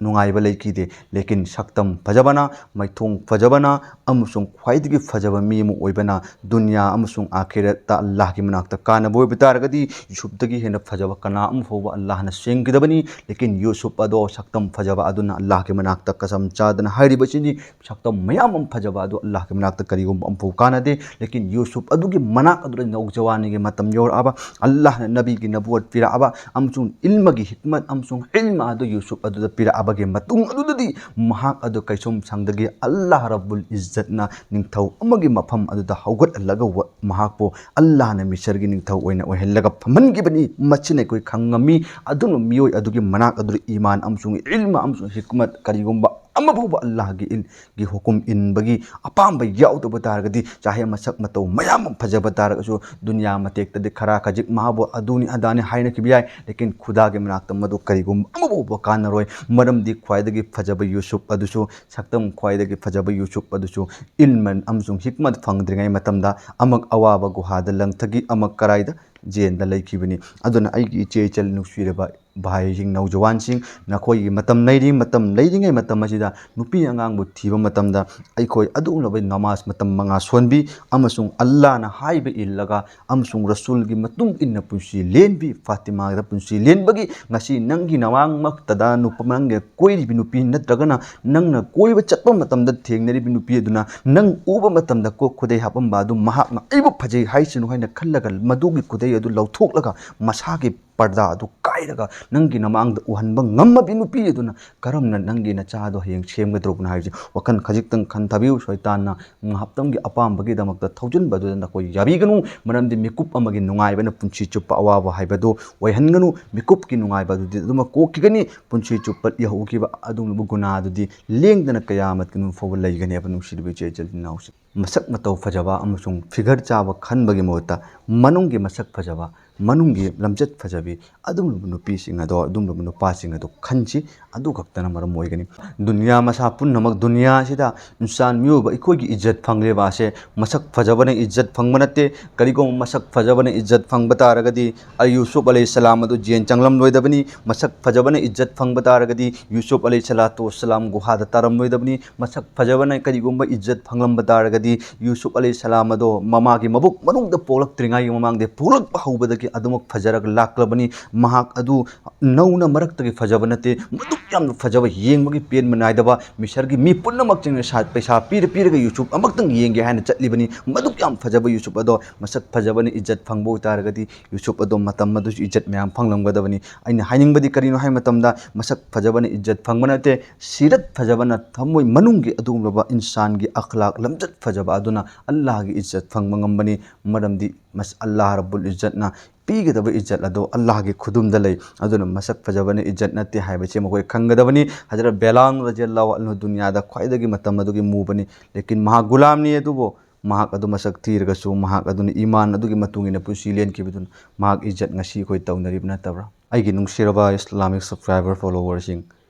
ꯅꯨꯡꯉꯥꯏꯕ ꯂꯩꯈꯤꯗꯦ꯫ ꯂꯦꯀꯤꯟ ꯁꯛꯇꯝ ꯐꯖꯕꯅ, ꯃꯥꯏꯊꯣꯡ ꯐꯖꯕꯅ ꯑꯃꯁꯨꯡ ꯈ꯭ꯋꯥꯏꯗꯒꯤ ꯐꯖꯕ ꯃꯤ ꯑꯃ ꯑꯣꯏꯕꯅ ꯗꯨꯅꯤꯌꯥ ꯑꯃꯁꯨꯡ ꯑꯥꯈꯤꯔꯠꯇ ꯑꯜꯂꯥꯍꯒꯤ ꯃꯅꯥꯛꯇ ꯀꯥꯟꯅꯕ ꯑꯣꯏꯕ ꯇꯥꯔꯒꯗꯤ ꯌꯨꯁꯨꯞꯇꯒꯤ ꯍꯦꯟꯅ ꯐꯖꯕ ꯀꯅꯥ ꯑꯃ ꯐꯥꯎꯕ ꯑꯜꯂꯥꯍꯅ ꯁꯦꯝꯈꯤꯗꯕꯅꯤ꯫ ꯂꯦꯀꯤꯟ ꯌꯨꯁꯨꯞ ꯑꯗꯣ ꯁꯛꯇꯝ ꯐꯖꯕ ꯑꯗꯨꯅ ꯑꯜꯂꯥꯍꯒꯤ ꯃꯅꯥꯛꯇ ꯀꯁꯝ ꯆꯥꯗꯅ ꯍꯥꯏꯔꯤꯕꯁꯤꯅꯤ, ꯁꯛꯇꯝ ꯃꯌꯥꯝ ꯑꯃ ꯐꯖꯕ ꯑꯗꯨ ꯑꯜꯂꯥꯍꯒꯤ ꯃꯅꯥꯛꯇ ꯀꯔꯤꯒꯨꯝꯕ ꯑꯃꯐꯥꯎ ꯀꯥꯟꯅꯗꯦ꯫ ꯂꯦꯀꯤꯟ ꯌꯨꯁꯨꯞ ꯑꯗꯨꯒꯤ ꯃꯅꯥꯛ ꯑꯗꯨꯗ ꯅꯧꯖꯋꯥꯅꯤꯒꯤ ꯃꯇꯝ ꯌꯧꯔꯛꯑꯕ, ꯑꯜꯂꯥꯍꯅ ꯅꯕꯤꯒꯤ ꯅꯕꯨꯋꯠ ꯄꯤꯔꯛꯑꯕ ꯑꯃꯁꯨꯡ ꯏꯜꯃꯒꯤ ꯍꯤꯛꯃꯠ ꯑꯃꯁꯨꯡ ꯏꯜꯃ ꯑꯗꯨ ꯌꯨꯁꯨꯞ ꯑꯗꯨꯗ ꯄꯤꯔꯛꯑꯕꯒꯤ ꯃꯇꯨꯡ ꯑꯗꯨꯗꯗꯤ ꯃꯍꯥꯛ ꯑꯗꯨ ꯀꯩꯁꯨꯝ ꯁꯪꯗꯒꯤ ꯑꯜꯂꯥꯍ ꯔꯕꯨꯜ ꯏꯖꯠꯅ ꯅꯤꯡꯊꯧ ꯑꯃꯒꯤ ꯃꯐꯝ ꯑꯗꯨꯗ ꯍꯧꯒꯠꯍꯜꯂꯒ ꯋ-, ꯃꯍꯥꯛꯄꯨ ꯑꯜꯂꯥꯍꯅ ꯃꯤꯁꯔꯒꯤ ꯅꯤꯡꯊꯧ ꯑꯣꯏꯅ ꯑꯣꯏꯍꯜꯂꯒ ꯐꯝꯍꯟꯈꯤꯕꯅꯤ꯫ ꯃꯁꯤꯅ ꯑꯩꯈꯣꯏ ꯈꯪꯉꯝꯃꯤ꯫ ꯑꯗꯨꯅ ꯃꯤꯑꯣꯏ ꯑꯗꯨꯒꯤ ꯃꯅꯥꯛ ꯑꯗꯨꯗ ꯏꯃꯥꯟ ꯑꯃꯁꯨꯡ ꯏꯜꯃ ꯑꯃꯁꯨꯡ ꯍꯤꯛꯃꯠ ꯀꯔꯤꯒꯨꯝꯕ ꯑꯃꯐꯥꯎꯕ ꯑꯜꯂꯥꯍꯒꯤ ꯏꯜ-, ꯒꯤ ꯍꯨꯀꯨꯝ ꯏꯟꯕꯒꯤ ꯑꯄꯥꯝꯕ ꯌꯥꯎꯗꯕ ꯇꯥꯔꯒꯗꯤ, ꯆꯥꯍꯦ ꯃꯁꯛ ꯃꯇꯧ ꯃꯌꯥꯝ ꯑꯃ ꯐꯖꯕ ꯇꯥꯔꯒꯁꯨ, ꯗꯨꯅꯤꯌꯥ ꯃꯇꯦꯛꯇꯗꯤ ꯈꯔ ꯈꯖꯤꯛ ꯃꯍꯥꯛꯄꯨ ꯑꯗꯨꯅꯤ ꯑꯗꯥꯅꯤ ꯍꯥꯏꯅꯈꯤꯕ ꯌꯥꯏ, ꯂꯦꯀꯤꯟ ꯈꯨꯗꯥꯒꯤ ꯃꯅꯥꯛꯇ ꯃꯗꯨ ꯀꯔꯤꯒꯨꯝꯕ ꯑꯃꯐꯥꯎꯕ ꯀꯥꯟꯅꯔꯣꯏ꯫ ꯃꯔꯝꯗꯤ ꯈ꯭ꯋꯥꯏꯗꯒꯤ ꯐꯖꯕ ꯌꯨꯁꯨꯞ ꯑꯗꯨꯁꯨ, ꯁꯛꯇꯝ ꯈ꯭ꯋꯥꯏꯗꯒꯤ ꯐꯖꯕ ꯌꯨꯁꯨꯞ ꯑꯗꯨꯁꯨ ꯏꯜꯃ ꯑꯃꯁꯨꯡ ꯍꯤꯛꯃꯠ ꯐꯪꯗ꯭ꯔꯤꯉꯩ ꯃꯇꯝꯗ ꯑꯃꯛ ꯑꯋꯥꯕ ꯒꯨꯍꯥꯗ ꯂꯪꯊꯈꯤ, ꯑꯃꯛ ꯀꯔꯥꯏꯗ ꯖꯦꯟꯗ ꯂꯩꯈꯤꯕꯅꯤ꯫ ꯑꯗꯨꯅ ꯑꯩꯒꯤ ꯏꯆꯦ ꯏꯆꯜ ꯅꯨꯡꯁꯤꯔꯕ ꯚꯥꯏꯁꯤꯡ, ꯅꯧꯖꯋꯥꯟꯁꯤꯡ, ꯅꯈꯣꯏꯒꯤ ꯃꯇꯝ ꯂꯩꯔꯤ꯫ ꯃꯇꯝ ꯂꯩꯔꯤꯉꯩ ꯃꯇꯝ ꯑꯁꯤꯗ ꯅꯨꯄꯤ ꯑꯉꯥꯡꯕꯨ ꯊꯤꯕ ꯃꯇꯝꯗ ꯑꯩꯈꯣꯏ ꯑꯗꯨꯒꯨꯝꯂꯕ ꯅꯃꯥꯖ ꯃꯇꯝ ꯃꯉꯥ ꯁꯣꯟꯕꯤ ꯑꯃꯁꯨꯡ ꯑꯜꯂꯥꯅ ꯍꯥꯏꯕ ꯏꯜꯂꯒ ꯑꯃꯁꯨꯡ ꯔꯁꯨꯜꯒꯤ ꯃꯇꯨꯡ ꯏꯟꯅ ꯄꯨꯟꯁꯤ ꯂꯦꯟꯕꯤ, ꯐꯥꯇꯤꯃꯥꯗ ꯄꯨꯟꯁꯤ ꯂꯦꯟꯕꯒꯤ ꯉꯁꯤ ꯅꯪꯒꯤ ꯅꯃꯥꯡꯃꯛꯇꯗ ꯅꯨꯄꯥ, ꯅꯪꯒ ꯀꯣꯏꯔꯤꯕꯤ ꯅꯨꯄꯤ ꯅꯠꯇ꯭ꯔꯒꯅ ꯅꯪꯅ ꯀꯣꯏꯕ ꯆꯠꯄ ꯃꯇꯝꯗ ꯊꯦꯡꯅꯔꯤꯕꯤ ꯅꯨꯄꯤ ꯑꯗꯨꯅ ꯅꯪ ꯎꯕ ꯃꯇꯝꯗ ꯀꯣꯛ ꯈꯨꯗꯩ ꯍꯥꯞꯄꯝꯕ ꯑꯗꯨ ꯃꯍꯥꯛꯅ ꯑꯩꯕꯨ ꯐꯖꯩ ꯍꯥꯏꯁꯅꯨ ꯍꯥꯏꯅ ꯈꯜꯂꯒ ꯃꯗꯨꯒꯤ ꯈꯨꯗꯩ ꯑꯗꯨ ꯂꯧꯊꯣꯛꯂꯒ ꯃꯁꯥꯒꯤ ꯄꯔꯗꯥ ꯑꯗꯨ ꯀꯥꯏꯔꯒ ꯅꯪꯒꯤ ꯅꯃꯥꯡꯗ ꯎꯍꯟꯕ ꯉꯝꯃꯕꯤ ꯅꯨꯄꯤ ꯑꯗꯨꯅ ꯀꯔꯝꯅ ꯅꯪꯒꯤ ꯅꯆꯥꯗꯣ ꯍꯌꯦꯡ ꯁꯦꯝꯒꯗꯧꯔꯤꯕꯅꯣ ꯍꯥꯏꯕꯁꯤ ꯋꯥꯈꯜ ꯈꯖꯤꯛꯇꯪ ꯈꯟꯊꯕꯤꯌꯨ꯫ ꯁꯩꯇꯥꯟꯅ ꯉꯥꯏꯍꯥꯛꯇꯪꯒꯤ ꯑꯄꯥꯝꯕꯒꯤꯗꯃꯛꯇ ꯊꯧꯖꯤꯟꯕ ꯑꯗꯨꯗ ꯅꯈꯣꯏ ꯌꯥꯕꯤꯒꯅꯨ, ꯃꯔꯝꯗꯤ ꯃꯤꯀꯨꯞ ꯑꯃꯒꯤ ꯅꯨꯡꯉꯥꯏꯕꯅ ꯄꯨꯟꯁꯤ ꯆꯨꯞꯄ ꯑꯋꯥꯕ ꯍꯥꯏꯕꯗꯨ ꯑꯣꯏꯍꯟꯒꯅꯨ꯫ ꯃꯤꯀꯨꯞꯀꯤ ꯅꯨꯡꯉꯥꯏꯕ ꯑꯗꯨꯗꯤ ꯑꯗꯨꯃꯛ ꯀꯣꯛꯈꯤꯒꯅꯤ, ꯄꯨꯟꯁꯤ ꯆꯨꯞꯄ ꯌꯧꯍꯧꯈꯤꯕ ꯑꯗꯨꯒꯨꯝꯂꯕ ꯒꯨꯅꯥ ꯑꯗꯨꯗꯤ ꯂꯦꯡꯗꯅ ꯀꯌꯥꯃꯠꯀꯤ ꯅꯨꯃꯤꯠ ꯐꯥꯎꯕ ꯂꯩꯒꯅꯦꯕ, ꯅꯨꯡꯁꯤꯔꯕ ꯏꯆꯦ ꯏꯆꯜ ꯏꯅꯥꯎꯁꯤꯡ꯫ ꯃꯁꯛ ꯃꯇꯧ ꯐꯖꯕ ꯑꯃꯁꯨꯡ ꯐꯤꯒꯔ ꯆꯥꯕ ꯈꯟꯕꯒꯤ ꯃꯍꯨꯠꯇ ꯃꯅꯨꯡꯒꯤ ꯃꯁꯛ ꯐꯖꯕ, ꯃꯅꯨꯡꯒꯤ ꯂꯝꯆꯠ ꯐꯖꯕꯤ, ꯑꯗꯨꯒꯨꯝꯂꯕ ꯅꯨꯄꯤꯁꯤꯡ ꯑꯗꯣ, ꯑꯗꯨꯒꯨꯝꯂꯕ ꯅꯨꯄꯥꯁꯤꯡ ꯑꯗꯣ ꯈꯟꯁꯤ, ꯑꯗꯨ ꯈꯛꯇꯅ ꯃꯔꯝ ꯑꯣꯏꯒꯅꯤ꯫ ꯗꯨꯅꯤꯌꯥ ꯃꯁꯥ ꯄꯨꯝꯅꯃꯛ, ꯗꯨꯅꯤꯌꯥ ꯑꯁꯤꯗ ꯏꯟꯁꯥꯟ ꯃꯤꯑꯣꯏꯕ ꯑꯩꯈꯣꯏꯒꯤ ꯏꯖꯠ ꯐꯪꯂꯤꯕ ꯑꯁꯦ ꯃꯁꯛ ꯐꯖꯕꯅ ꯏꯖꯠ ꯐꯪꯕ ꯅꯠꯇꯦ꯫ ꯀꯔꯤꯒꯨꯝꯕ ꯃꯁꯛ ꯐꯖꯕꯅ ꯏꯖꯠ ꯐꯪꯕ ꯇꯥꯔꯒꯗꯤ ꯑꯩ ꯌꯨꯁꯨꯞ ꯑꯂꯩꯍꯤ ꯁꯂꯥꯝ ꯑꯗꯨ ꯖꯦꯟ ꯆꯪꯂꯝꯂꯣꯏꯗꯕꯅꯤ꯫ ꯃꯁꯛ ꯐꯖꯕꯅ ꯏꯖꯠ ꯐꯪꯕ ꯇꯥꯔꯒꯗꯤ ꯌꯨꯁꯨꯞ ꯑꯂꯩꯍꯤ ꯁꯂꯥꯇꯨ ꯋꯁꯁꯂꯥꯝ ꯒꯨꯍꯥꯗ ꯇꯥꯔꯝꯂꯣꯏꯗꯕꯅꯤ꯫ ꯃꯁꯛ ꯐꯖꯕꯅ ꯀꯔꯤꯒꯨꯝꯕ ꯏꯖꯠ ꯐꯪꯂꯝꯕ ꯇꯥꯔꯒꯗꯤ ꯌꯨꯁꯨꯞ ꯑꯂꯩꯍꯤ ꯁꯂꯥꯝ ꯑꯗꯣ ꯃꯃꯥꯒꯤ ꯃꯕꯨꯛ ꯃꯅꯨꯡꯗ ꯄꯣꯛꯂꯛꯇ꯭ꯔꯤꯉꯩꯒꯤ ꯃꯃꯥꯡꯗ, ꯄꯣꯛꯂꯛꯄ ꯍꯧꯕꯗꯒꯤ ꯑꯗꯨꯃꯛ ꯐꯖꯔꯒ ꯂꯥꯛꯂꯕꯅꯤ꯫ ꯃꯍꯥꯛ ꯑꯗꯨ ꯅꯧꯅ ꯃꯔꯛꯇꯒꯤ ꯐꯖꯕ ꯅꯠꯇꯦ, ꯃꯗꯨꯛ ꯌꯥꯝꯅ ꯐꯖꯕ, ꯌꯦꯡꯕꯒꯤ ꯄꯦꯟꯕ ꯅꯥꯏꯗꯕ, ꯃꯤꯁꯔꯒꯤ ꯃꯤ ꯄꯨꯝꯅꯃꯛꯁꯤꯡꯅ ꯁꯥ-, ꯄꯩꯁꯥ ꯄꯤꯔ ꯄꯤꯔꯒ ꯌꯨꯁꯨꯞ ꯑꯃꯈꯛꯇꯪ ꯌꯦꯡꯒꯦ ꯍꯥꯏꯅ ꯆꯠꯂꯤꯕꯅꯤ꯫ ꯃꯗꯨꯛ ꯌꯥꯝ ꯐꯖꯕ ꯌꯨꯁꯨꯞ ꯑꯗꯣ ꯃꯁꯛ ꯐꯖꯕꯅ ꯏꯖꯠ ꯐꯪꯕ ꯑꯣꯏꯇꯥꯔꯒꯗꯤ ꯌꯨꯁꯨꯞ ꯑꯗꯣ ꯃꯇꯝ ꯑꯗꯨꯁꯨ ꯏꯖꯠ ꯃꯌꯥꯝ ꯐꯪꯂꯝꯒꯗꯕꯅꯤ꯫ ꯑꯩꯅ ꯍꯥꯏꯅꯤꯡꯕꯗꯤ ꯀꯔꯤꯅꯣ ꯍꯥꯏꯕ ꯃꯇꯝꯗ, ꯃꯁꯛ ꯐꯖꯕꯅ ꯏꯖꯠ ꯐꯪꯕ ꯅꯠꯇꯦ, ꯁꯤꯔꯠ ꯐꯖꯕꯅ, ꯊꯃꯣꯏ ꯃꯅꯨꯡꯒꯤ ꯑꯗꯨꯒꯨꯝꯂꯕ ꯏꯟꯁꯥꯟꯒꯤ ꯑꯈ꯭ꯂꯥꯛ, ꯂꯝꯆꯠ ꯐꯖꯕ ꯑꯗꯨꯅ ꯑꯜꯂꯥꯍꯒꯤ ꯏꯖꯠ ꯐꯪꯕ ꯉꯝꯕꯅꯤ꯫ ꯃꯔꯝꯗꯤ ꯃꯁ ꯑꯜꯂꯥꯍ ꯔꯕꯨꯜ ꯏꯖꯠꯅ ꯄꯤꯒꯗꯕ ꯏꯖꯠ ꯑꯗꯣ ꯑꯜꯂꯥꯍꯒꯤ ꯈꯨꯗꯨꯝꯗ ꯂꯩ꯫ ꯑꯗꯨꯅ ꯃꯁꯛ ꯐꯖꯕꯅ ꯏꯖꯠ ꯅꯠꯇꯦ ꯍꯥꯏꯕꯁꯤ ꯃꯈꯣꯏ ꯈꯪꯒꯗꯕꯅꯤ꯫ ꯍꯖꯔꯠ ꯕꯦꯂꯥꯜ ꯔꯖꯤꯌꯜꯂꯥꯍꯨ ꯑꯟꯍꯨ ꯗꯨꯅꯤꯌꯥꯗ ꯈ꯭ꯋꯥꯏꯗꯒꯤ ꯃꯇꯝ ꯑꯗꯨꯒꯤ ꯃꯨꯕꯅꯤ꯫ ꯂꯦꯀꯤꯟ ꯃꯍꯥꯛ ꯒꯨꯂꯥꯝꯅꯤ, ꯑꯗꯨꯕꯨ ꯃꯍꯥꯛ ꯑꯗꯨ ꯃꯁꯛ ꯊꯤꯔꯒꯁꯨ ꯃꯍꯥꯛ ꯑꯗꯨꯅ ꯏꯃꯥꯟ ꯑꯗꯨꯒꯤ ꯃꯇꯨꯡ ꯏꯟꯅ ꯄꯨꯟꯁꯤ ꯂꯦꯟꯈꯤꯕꯗꯨꯅ ꯃꯍꯥꯛ ꯏꯖꯠ ꯉꯁꯤ ꯑꯩꯈꯣꯏ ꯇꯧꯅꯔꯤꯕ ꯅꯠꯇꯕ꯭ꯔꯥ? ꯑꯩꯒꯤ ꯅꯨꯡꯁꯤꯔꯕ ꯏꯁꯂꯥꯃꯤꯛ ꯁꯕꯁꯀ꯭ꯔꯥꯏꯕꯔ ꯐꯣꯂꯣꯋꯔꯁꯤꯡ,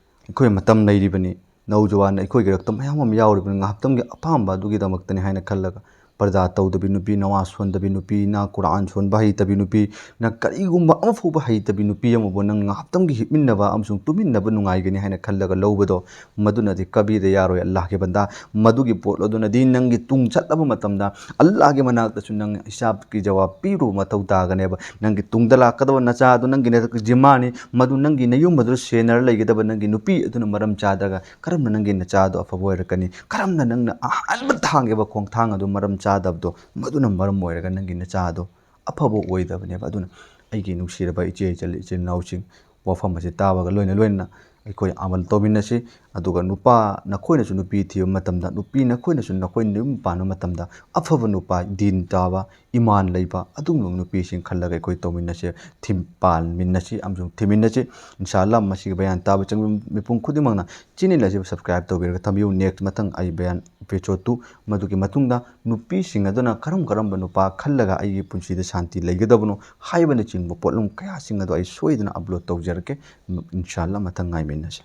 ꯑꯩꯈꯣꯏ ꯃꯇꯝ ꯂꯩꯔꯤꯕꯅꯤ, ꯅꯧꯖꯋꯥꯟ ꯑꯩꯈꯣꯏꯒꯤ ꯔꯛꯇ ꯃꯌꯥꯝ ꯑꯃ ꯌꯥꯎꯔꯤꯕꯅꯤ, ꯉꯥꯏꯍꯥꯛꯇꯪꯒꯤ ꯑꯄꯥꯝꯕ ꯑꯗꯨꯒꯤꯗꯃꯛꯇꯅꯤ ꯍꯥꯏꯅ ꯈꯜꯂꯒ, ꯄꯔꯗꯥ ꯇꯧꯗꯕꯤ ꯅꯨꯄꯤ, ꯅꯋꯥ ꯁꯣꯟꯗꯕꯤ ꯅꯨꯄꯤ, ꯅ ꯀꯨꯔꯥꯟ ꯁꯣꯟꯕ ꯍꯩꯇꯕꯤ ꯅꯨꯄꯤ, ꯅ ꯀꯔꯤꯒꯨꯝꯕ ꯑꯃ ꯐꯥꯎꯕ ꯍꯩꯇꯕꯤ ꯅꯨꯄꯤ ꯑꯃꯕꯨ ꯅꯪ ꯉꯥꯏꯍꯥꯛꯇꯪꯒꯤ ꯍꯤꯞꯃꯤꯟꯅꯕ ꯑꯃꯁꯨꯡ ꯇꯨꯃꯤꯟꯅꯕ ꯅꯨꯡꯉꯥꯏꯒꯅꯤ ꯍꯥꯏꯅ ꯈꯜꯂꯒ ꯂꯧꯕꯗꯣ, ꯃꯗꯨꯅꯗꯤ ꯀꯕꯤꯗ ꯌꯥꯔꯣꯏ꯫ ꯑꯜꯂꯥꯍꯒꯤ ꯕꯟꯗꯥ, ꯃꯗꯨꯒꯤ ꯄꯣꯠ ꯑꯗꯨꯅꯗꯤ ꯅꯪꯒꯤ ꯇꯨꯡ ꯆꯠꯂꯕ ꯃꯇꯝꯗ ꯑꯜꯂꯥꯍꯒꯤ ꯃꯅꯥꯛꯇꯁꯨ ꯅꯪ ꯍꯤꯁꯥꯕꯀꯤ ꯖꯋꯥꯕ ꯄꯤꯔꯨꯕ ꯃꯊꯧ ꯇꯥꯒꯅꯦꯕ꯫ ꯅꯪꯒꯤ ꯇꯨꯡꯗ ꯂꯥꯛꯀꯗꯕ ꯅꯆꯥ ꯑꯗꯨ ꯅꯪꯒꯤ ꯅ-, ꯖꯤꯝꯃꯥꯅꯤ, ꯃꯗꯨ ꯅꯪꯒꯤ ꯅꯌꯨꯝ ꯑꯗꯨꯗ ꯁꯦꯟꯅꯔ ꯂꯩꯒꯗꯕ ꯅꯪꯒꯤ ꯅꯨꯄꯤ ꯑꯗꯨꯅ ꯃꯔꯝ ꯆꯥꯗ꯭ꯔꯒ ꯀꯔꯝꯅ ꯅꯪꯒꯤ ꯅꯆꯥ ꯑꯗꯨ ꯑꯐꯕ ꯑꯣꯏꯔꯛꯀꯅꯤ? ꯀꯔꯝꯅ ꯅꯪꯅ ꯑꯍꯥꯟꯕ ꯊꯥꯡꯒꯤꯕ ꯈꯣꯡꯊꯥꯡ ꯑꯗꯨ ꯃꯔꯝ ꯆꯥꯗꯕꯗꯣ, ꯃꯗꯨꯅ ꯃꯔꯝ ꯑꯣꯏꯔꯒ ꯅꯪꯒꯤ ꯅꯆꯥ ꯑꯗꯨ ꯑꯐꯕ ꯑꯣꯏꯗꯕꯅꯦꯕ꯫ ꯑꯗꯨꯅ ꯑꯩꯒꯤ ꯅꯨꯡꯁꯤꯔꯕ ꯏꯆꯦ ꯏꯆꯜ, ꯏꯆꯤꯜ ꯏꯅꯥꯎꯁꯤꯡ, ꯋꯥꯐꯝ ꯑꯁꯤ ꯇꯥꯕꯒ ꯂꯣꯏꯅ ꯂꯣꯏꯅꯅ ꯑꯩꯈꯣꯏ ꯑꯃꯜ ꯇꯧꯃꯤꯟꯅꯁꯤ꯫ ꯑꯗꯨꯒ ꯅꯨꯄꯥ, ꯅꯈꯣꯏꯅꯁꯨ ꯅꯨꯄꯤ ꯊꯤꯕ ꯃꯇꯝꯗ, ꯅꯨꯄꯤ ꯅꯈꯣꯏꯅꯁꯨ ꯅꯈꯣꯏ ꯌꯨꯝ ꯄꯥꯟꯕ ꯃꯇꯝꯗ ꯑꯐꯕ ꯅꯨꯄꯥ, ꯗꯤꯟ ꯇꯥꯕ, ꯏꯃꯥꯟ ꯂꯩꯕ ꯑꯗꯨꯒꯨꯝꯂꯕ ꯅꯨꯄꯤꯁꯤꯡ ꯈꯜꯂꯒ ꯑꯩꯈꯣꯏ ꯇꯧꯃꯤꯟꯅꯁꯤ, ꯊꯤꯝ ꯄꯥꯟꯃꯤꯟꯅꯁꯤ ꯑꯃꯁꯨꯡ ꯊꯤꯃꯤꯟꯅꯁꯤ꯫ ꯏꯟꯁꯥ ꯑꯜꯂꯥ, ꯃꯁꯤꯒꯤ ꯕꯌꯥꯟ ꯇꯥꯕ ꯆꯪꯕ ꯃꯤꯄꯨꯝ ꯈꯨꯗꯤꯡꯃꯛꯅ channel ꯑꯁꯤꯕꯨ subscribe ꯇꯧꯕꯤꯔꯒ ꯊꯝꯕꯤꯌꯨ꯫ Next, ꯃꯊꯪ ꯑꯩ ꯕꯌꯥꯟ episode two, ꯃꯗꯨꯒꯤ ꯃꯇꯨꯡꯗ ꯅꯨꯄꯤꯁꯤꯡ ꯑꯗꯨꯅ ꯀꯔꯝ ꯀꯔꯝꯕ ꯅꯨꯄꯥ ꯈꯜꯂꯒ ꯑꯩꯒꯤ ꯄꯨꯟꯁꯤꯗ ꯁꯥꯟꯇꯤ ꯂꯩꯒꯗꯕꯅꯣ ꯍꯥꯏꯕꯅꯆꯤꯡꯕ ꯄꯣꯠꯂꯝ ꯀꯌꯥꯁꯤꯡ ꯑꯗꯨ ꯑꯩ ꯁꯣꯏꯗꯅ upload ꯇꯧꯖꯔꯛꯀꯦ꯫ ꯏꯟꯁꯥ ꯑꯜꯂꯥ, ꯃꯊꯪ ꯉꯥꯏꯃꯤꯟꯅꯁꯤ꯫